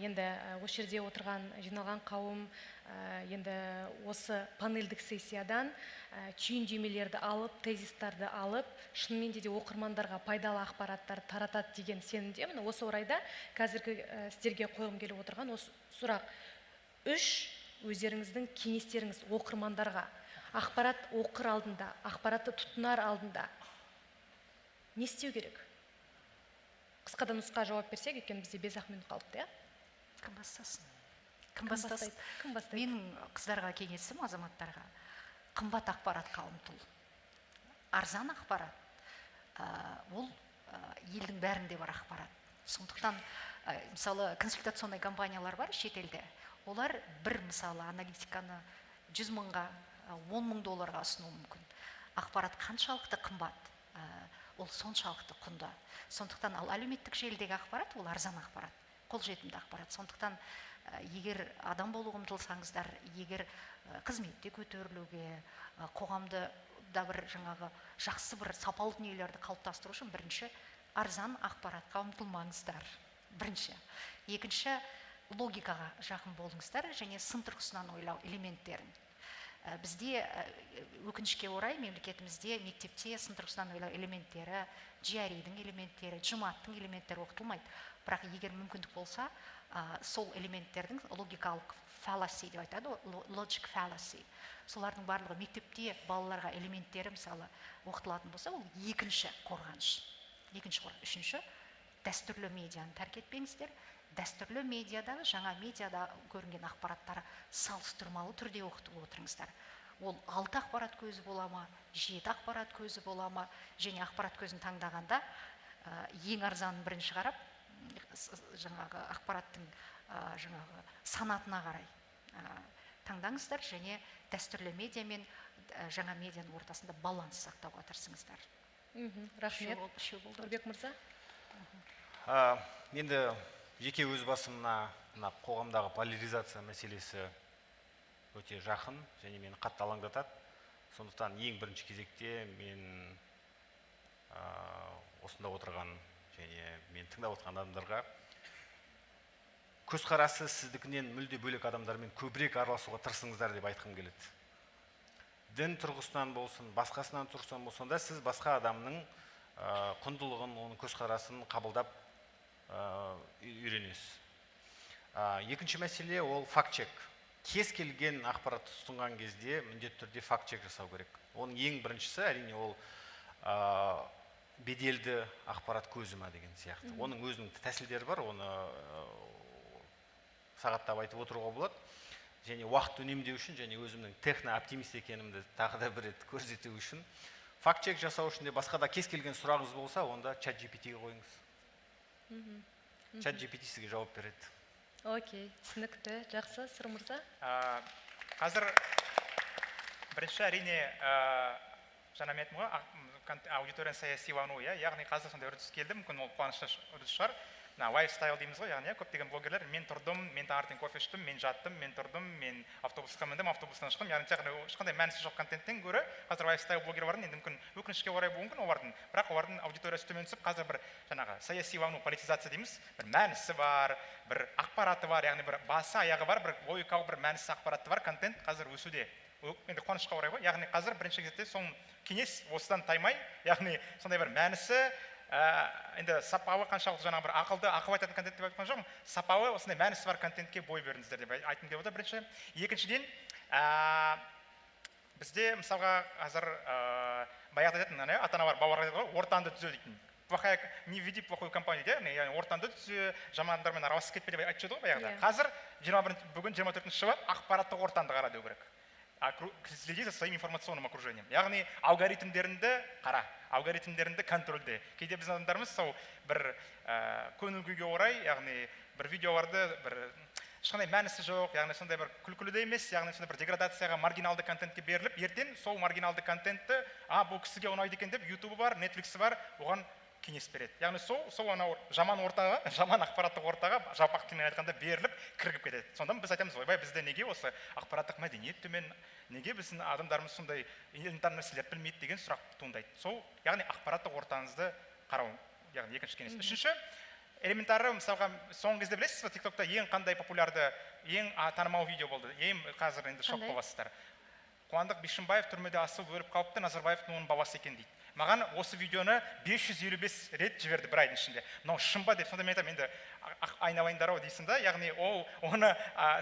Енді осы жерде отырған, жиналған қауым енді осы панельдік сессиядан түйіндемелерді алып, тезистарды алып, шынымен де оқырмандарға пайдалы ақпараттар таратады деген сенімдемін. Осы орайда қазіргі сіздерге қойғым келіп отырған осы сұрақ: үш өздеріңіздің кеңестеріңіз оқырмандарға, ақпарат оқыр алдында, ақпаратты тұтынар алдында не істеу керек? Қысқа да нұсқа жауап берсек, өйткені бізде 5-ақ минут қалыпты, иә. Кім бастасын? Кім бастасын? Кім бастайды? Менің қыздарға кеңесім, азаматтарға: қымбат ақпаратқа ұмтыл. Арзан ақпарат ол елдің бәрінде бар ақпарат. Сондықтан мысалы, консультационный компаниялар бар шетелде, олар бір, мысалы, аналитиканы 100 мыңға, 10 мың долларға ұсынуы мүмкін. Ақпарат қаншалықты қымбат, ол соншалықты құнды. Сондықтан, ал әлеуметтік желідегі ақпарат ол арзан ақпарат, қолжетімді ақпарат. Сондықтан егер адам болуға ұмтылсаңыздар, егер қызметте көтерілуге, қоғамды да бір жаңағы жақсы бір сапалы дүниелерді қалыптастыру үшін, бірінші, арзан ақпаратқа ұмтылмаңыздар, бірінші. Екінші, логикаға жақын болыңыздар және сын тұрғысынан ойлау элементтерін. Бізде өкінішке орай, мемлекетімізде мектепте сын тұрғысынан ойлау элементтері, GRE-дің элементтері, GMAT-тың элементтері оқытылмайды. Бірақ егер мүмкіндік болса, сол элементтердің, логикалық fallacy деп айтады ғой, logic fallacy, солардың барлығы мектепте балаларға элементтері, мысалы, оқытылатын болса, ол екінші қорғаныш, екінші. Үшінші, дәстүрлі медианы тәрк етпеңіздер. Дәстүрлі медиадағы, жаңа медиада көрінген ақпараттар салыстырмалы түрде оқытып отырыңыздар. Ол алты ақпарат көзі бола ма, жеті ақпарат көзі бола ма, және ақпарат көзін таңдағанда ең арзанын бірінші қарап, жаңағы ақпараттың жаңағы санатына қарай таңдаңыздар және дәстүрлі медиа мен жаңа медианың ортасында баланс сақтауға тырысыңыздар. Рахмет. Үшеу болды. Нұрбек мырза. Енді жеке өз басым мына қоғамдағы поляризация мәселесі өте жақын және мені қатты алаңдатады. Сондықтан ең бірінші кезекте мен осында отырған және мені тыңдап отырған адамдарға көзқарасы сіздікінен мүлде бөлек адамдармен көбірек араласуға тырысыңыздар деп айтқым келеді. Дін тұрғысынан болсын, басқасынан тұрғысынан болсын, сонда сіз басқа адамның құндылығын, оның көзқарасын қабылдап үйренесіз. Екінші мәселе ол факт чек. Кез келген ақпаратты тұтынған кезде міндетті түрде факт чек жасау керек. Оның ең біріншісі, әрине, ол беделді ақпарат көзі ма деген сияқты. Оның өзінің тәсілдері бар, оны сағаттап айтып отыруға болады. Және уақыт үнемдеу үшін және өзімнің техно-оптимист екенімді тағы да бір рет көрсету үшін, факт чек жасау үшін де, басқа да кез келген сұрағыңыз болса, онда чат GPT-ге қойыңыз. Чат GPT сізге жауап береді. Окей, түсінікті, жақсы. Сыр мырза. Қазір бірінші, әрине, жаңа мен айттым ғой, аудиторияның саясилануы, иә. Яғни қазір сондай үрдіс келді, мүмкін ол қуанышты үрдіс шығар, мына лайфстайл дейміз ғой. Яғни, иә, көптеген блогерлер: мен тұрдым, мен таңертең кофе іштім, мен жаттым, мен тұрдым, мен автобусқа міндім, автобустан шықтым. Яғни тек қана ешқандай мәнісі жоқ контенттен гөрі қазір лайфстайл блогерлардың, енді мүмкін өкінішке орай болуы мүмкін олардың, бірақ олардың аудиториясы төмен түсіп, қазір бір жаңағы саясилану, политизация дейміз, бір мәнісі бар, бір ақпараты бар, яғни бір басы аяғы бар, бір логикалық, бір мәнісі, ақпараты бар контент қазір өсуде. Енді қуанышқа орай ғой. Яғни қазір бірінші кезекте соң кеңес осыдан таймай, яғни сондай бір мәнісі, енді сапалы, қаншалықты жаңағы бір ақылды, ақыл айтатын контент деп айтқан жоқпын, сапалы осындай мәнісі бар контентке бой беріңіздер деп айтқым келіп отыр бірінші. Екіншіден, бізде, мысалға, қазір баяғыда айтатын ана ата аналар балаларға айтады ғой, ортаңды түзе дейтін, плохая, не веди плохую компанию дейді, яғни ортаңды түзе, жаман адамдармен араласып кетпе деп айтушы еді ғой баяғыда. Иә. Қазір 21, бүгін 24-жылы, ақпараттық ортаңды қара деу керек. Следи за своим информационным окружением, яғни алгоритмдеріңді қара, алгоритмдеріңді контрольде. Кейде біздің адамдарымыз сол бір көңіл күйге орай, яғни бір видеоларды, бір ешқандай мәнісі жоқ, яғни сондай бір күлкілі де емес, яғни сондай бір деградацияға, маргиналды контентке беріліп, ертең сол маргиналды контентті, а, бұл кісіге ұнайды екен деп, ютубы бар, нетфликсі бар, оған Кеңес береді, яғни сол анау жаман ортаға, жаман ақпараттық ортаға, жалпақ тілмен айтқанда, беріліп, кірігіп кетеді. Сонда біз айтамыз: ойбай, бізде неге осы ақпараттық мәдениет төмен, неге біздің адамдарымыз сондай элементарный нәрселерді білмейді деген сұрақ туындайды. Сол, яғни ақпараттық ортаңызды қарау, яғни екінші кеңес. Үшінші, элементары, мысалға, соңғы кезде білесіз ба, Тик Токта ең қандай популярды, ең танымал видео болды? Ең қазір енді шок Қандай? боласыздар. Қуандық Бишімбаев түрмеде асылып өліп қалыпты, Назарбаевтың оның баласы екен дейді. Маған осы видеоны 555 рет жіберді бір айдың ішінде, мынау шын ба деп. Сонда мен айтамын: енді айналайындар ау дейсің да. Яғни ол оны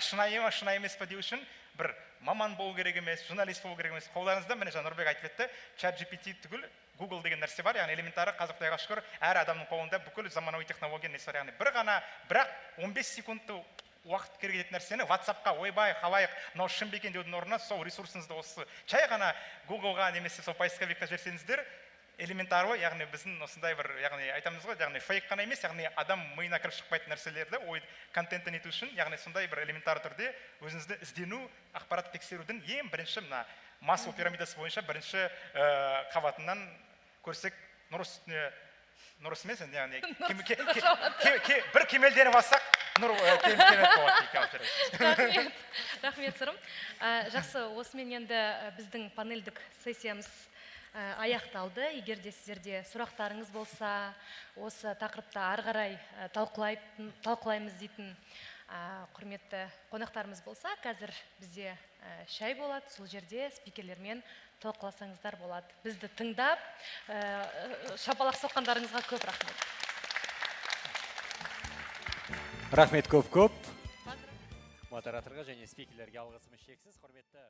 шынайы ма, шынайы емес па деу үшін бір маман болу керек емес, журналист болу керек емес. Қолдарыңызда, міне, жаңа Нұрбек айтып кетті, Чат GPT түгіл, Google деген нәрсе бар. Яғни элементары қазір, құдайға шүкір, әр адамның қолында бүкіл заманауи технология несі бар. Яғни бір ғана, бірақ 15 секундты уақыт керек ететін нәрсені Ватсапқа «ойбай, халайық, мынау шын ба екен» деудің орнына сол ресурсыңызды осы жай ғана Гуглға немесе сол поисковикқа жіберсеңіздер, элементарлы, яғни біздің осындай бір, яғни айтамыз ғой, яғни фейк қана емес, яғни адам миына кіріп шықпайтын нәрселерді, ой контентін нету үшін, яғни сондай бір элементарлы түрде өзіңізді іздену, ақпарат тексерудің ең бірінші, мына Маслоу пирамидасы бойынша бірінші қабатынан көрсек, нұр үстіне нұр емес енді, яғни бір кемелденіп алсақ, нұр керемет болады дейді. Рахмет, рахмет, Сырым. Жақсы, осымен енді біздің панельдік сессиямыз аяқталды. Егер де сіздерде сұрақтарыңыз болса, осы тақырыпта ары қарай талқылаймыз дейтін құрметті қонақтарымыз болса, қазір бізде шай болады, сол жерде спикерлермен талқыласаңыздар болады. Бізді тыңдап, шапалақ соққандарыңызға көп рахмет. Рахмет көп көп модераторға және спикерлерге, алғысымыз шексіз, құрметті.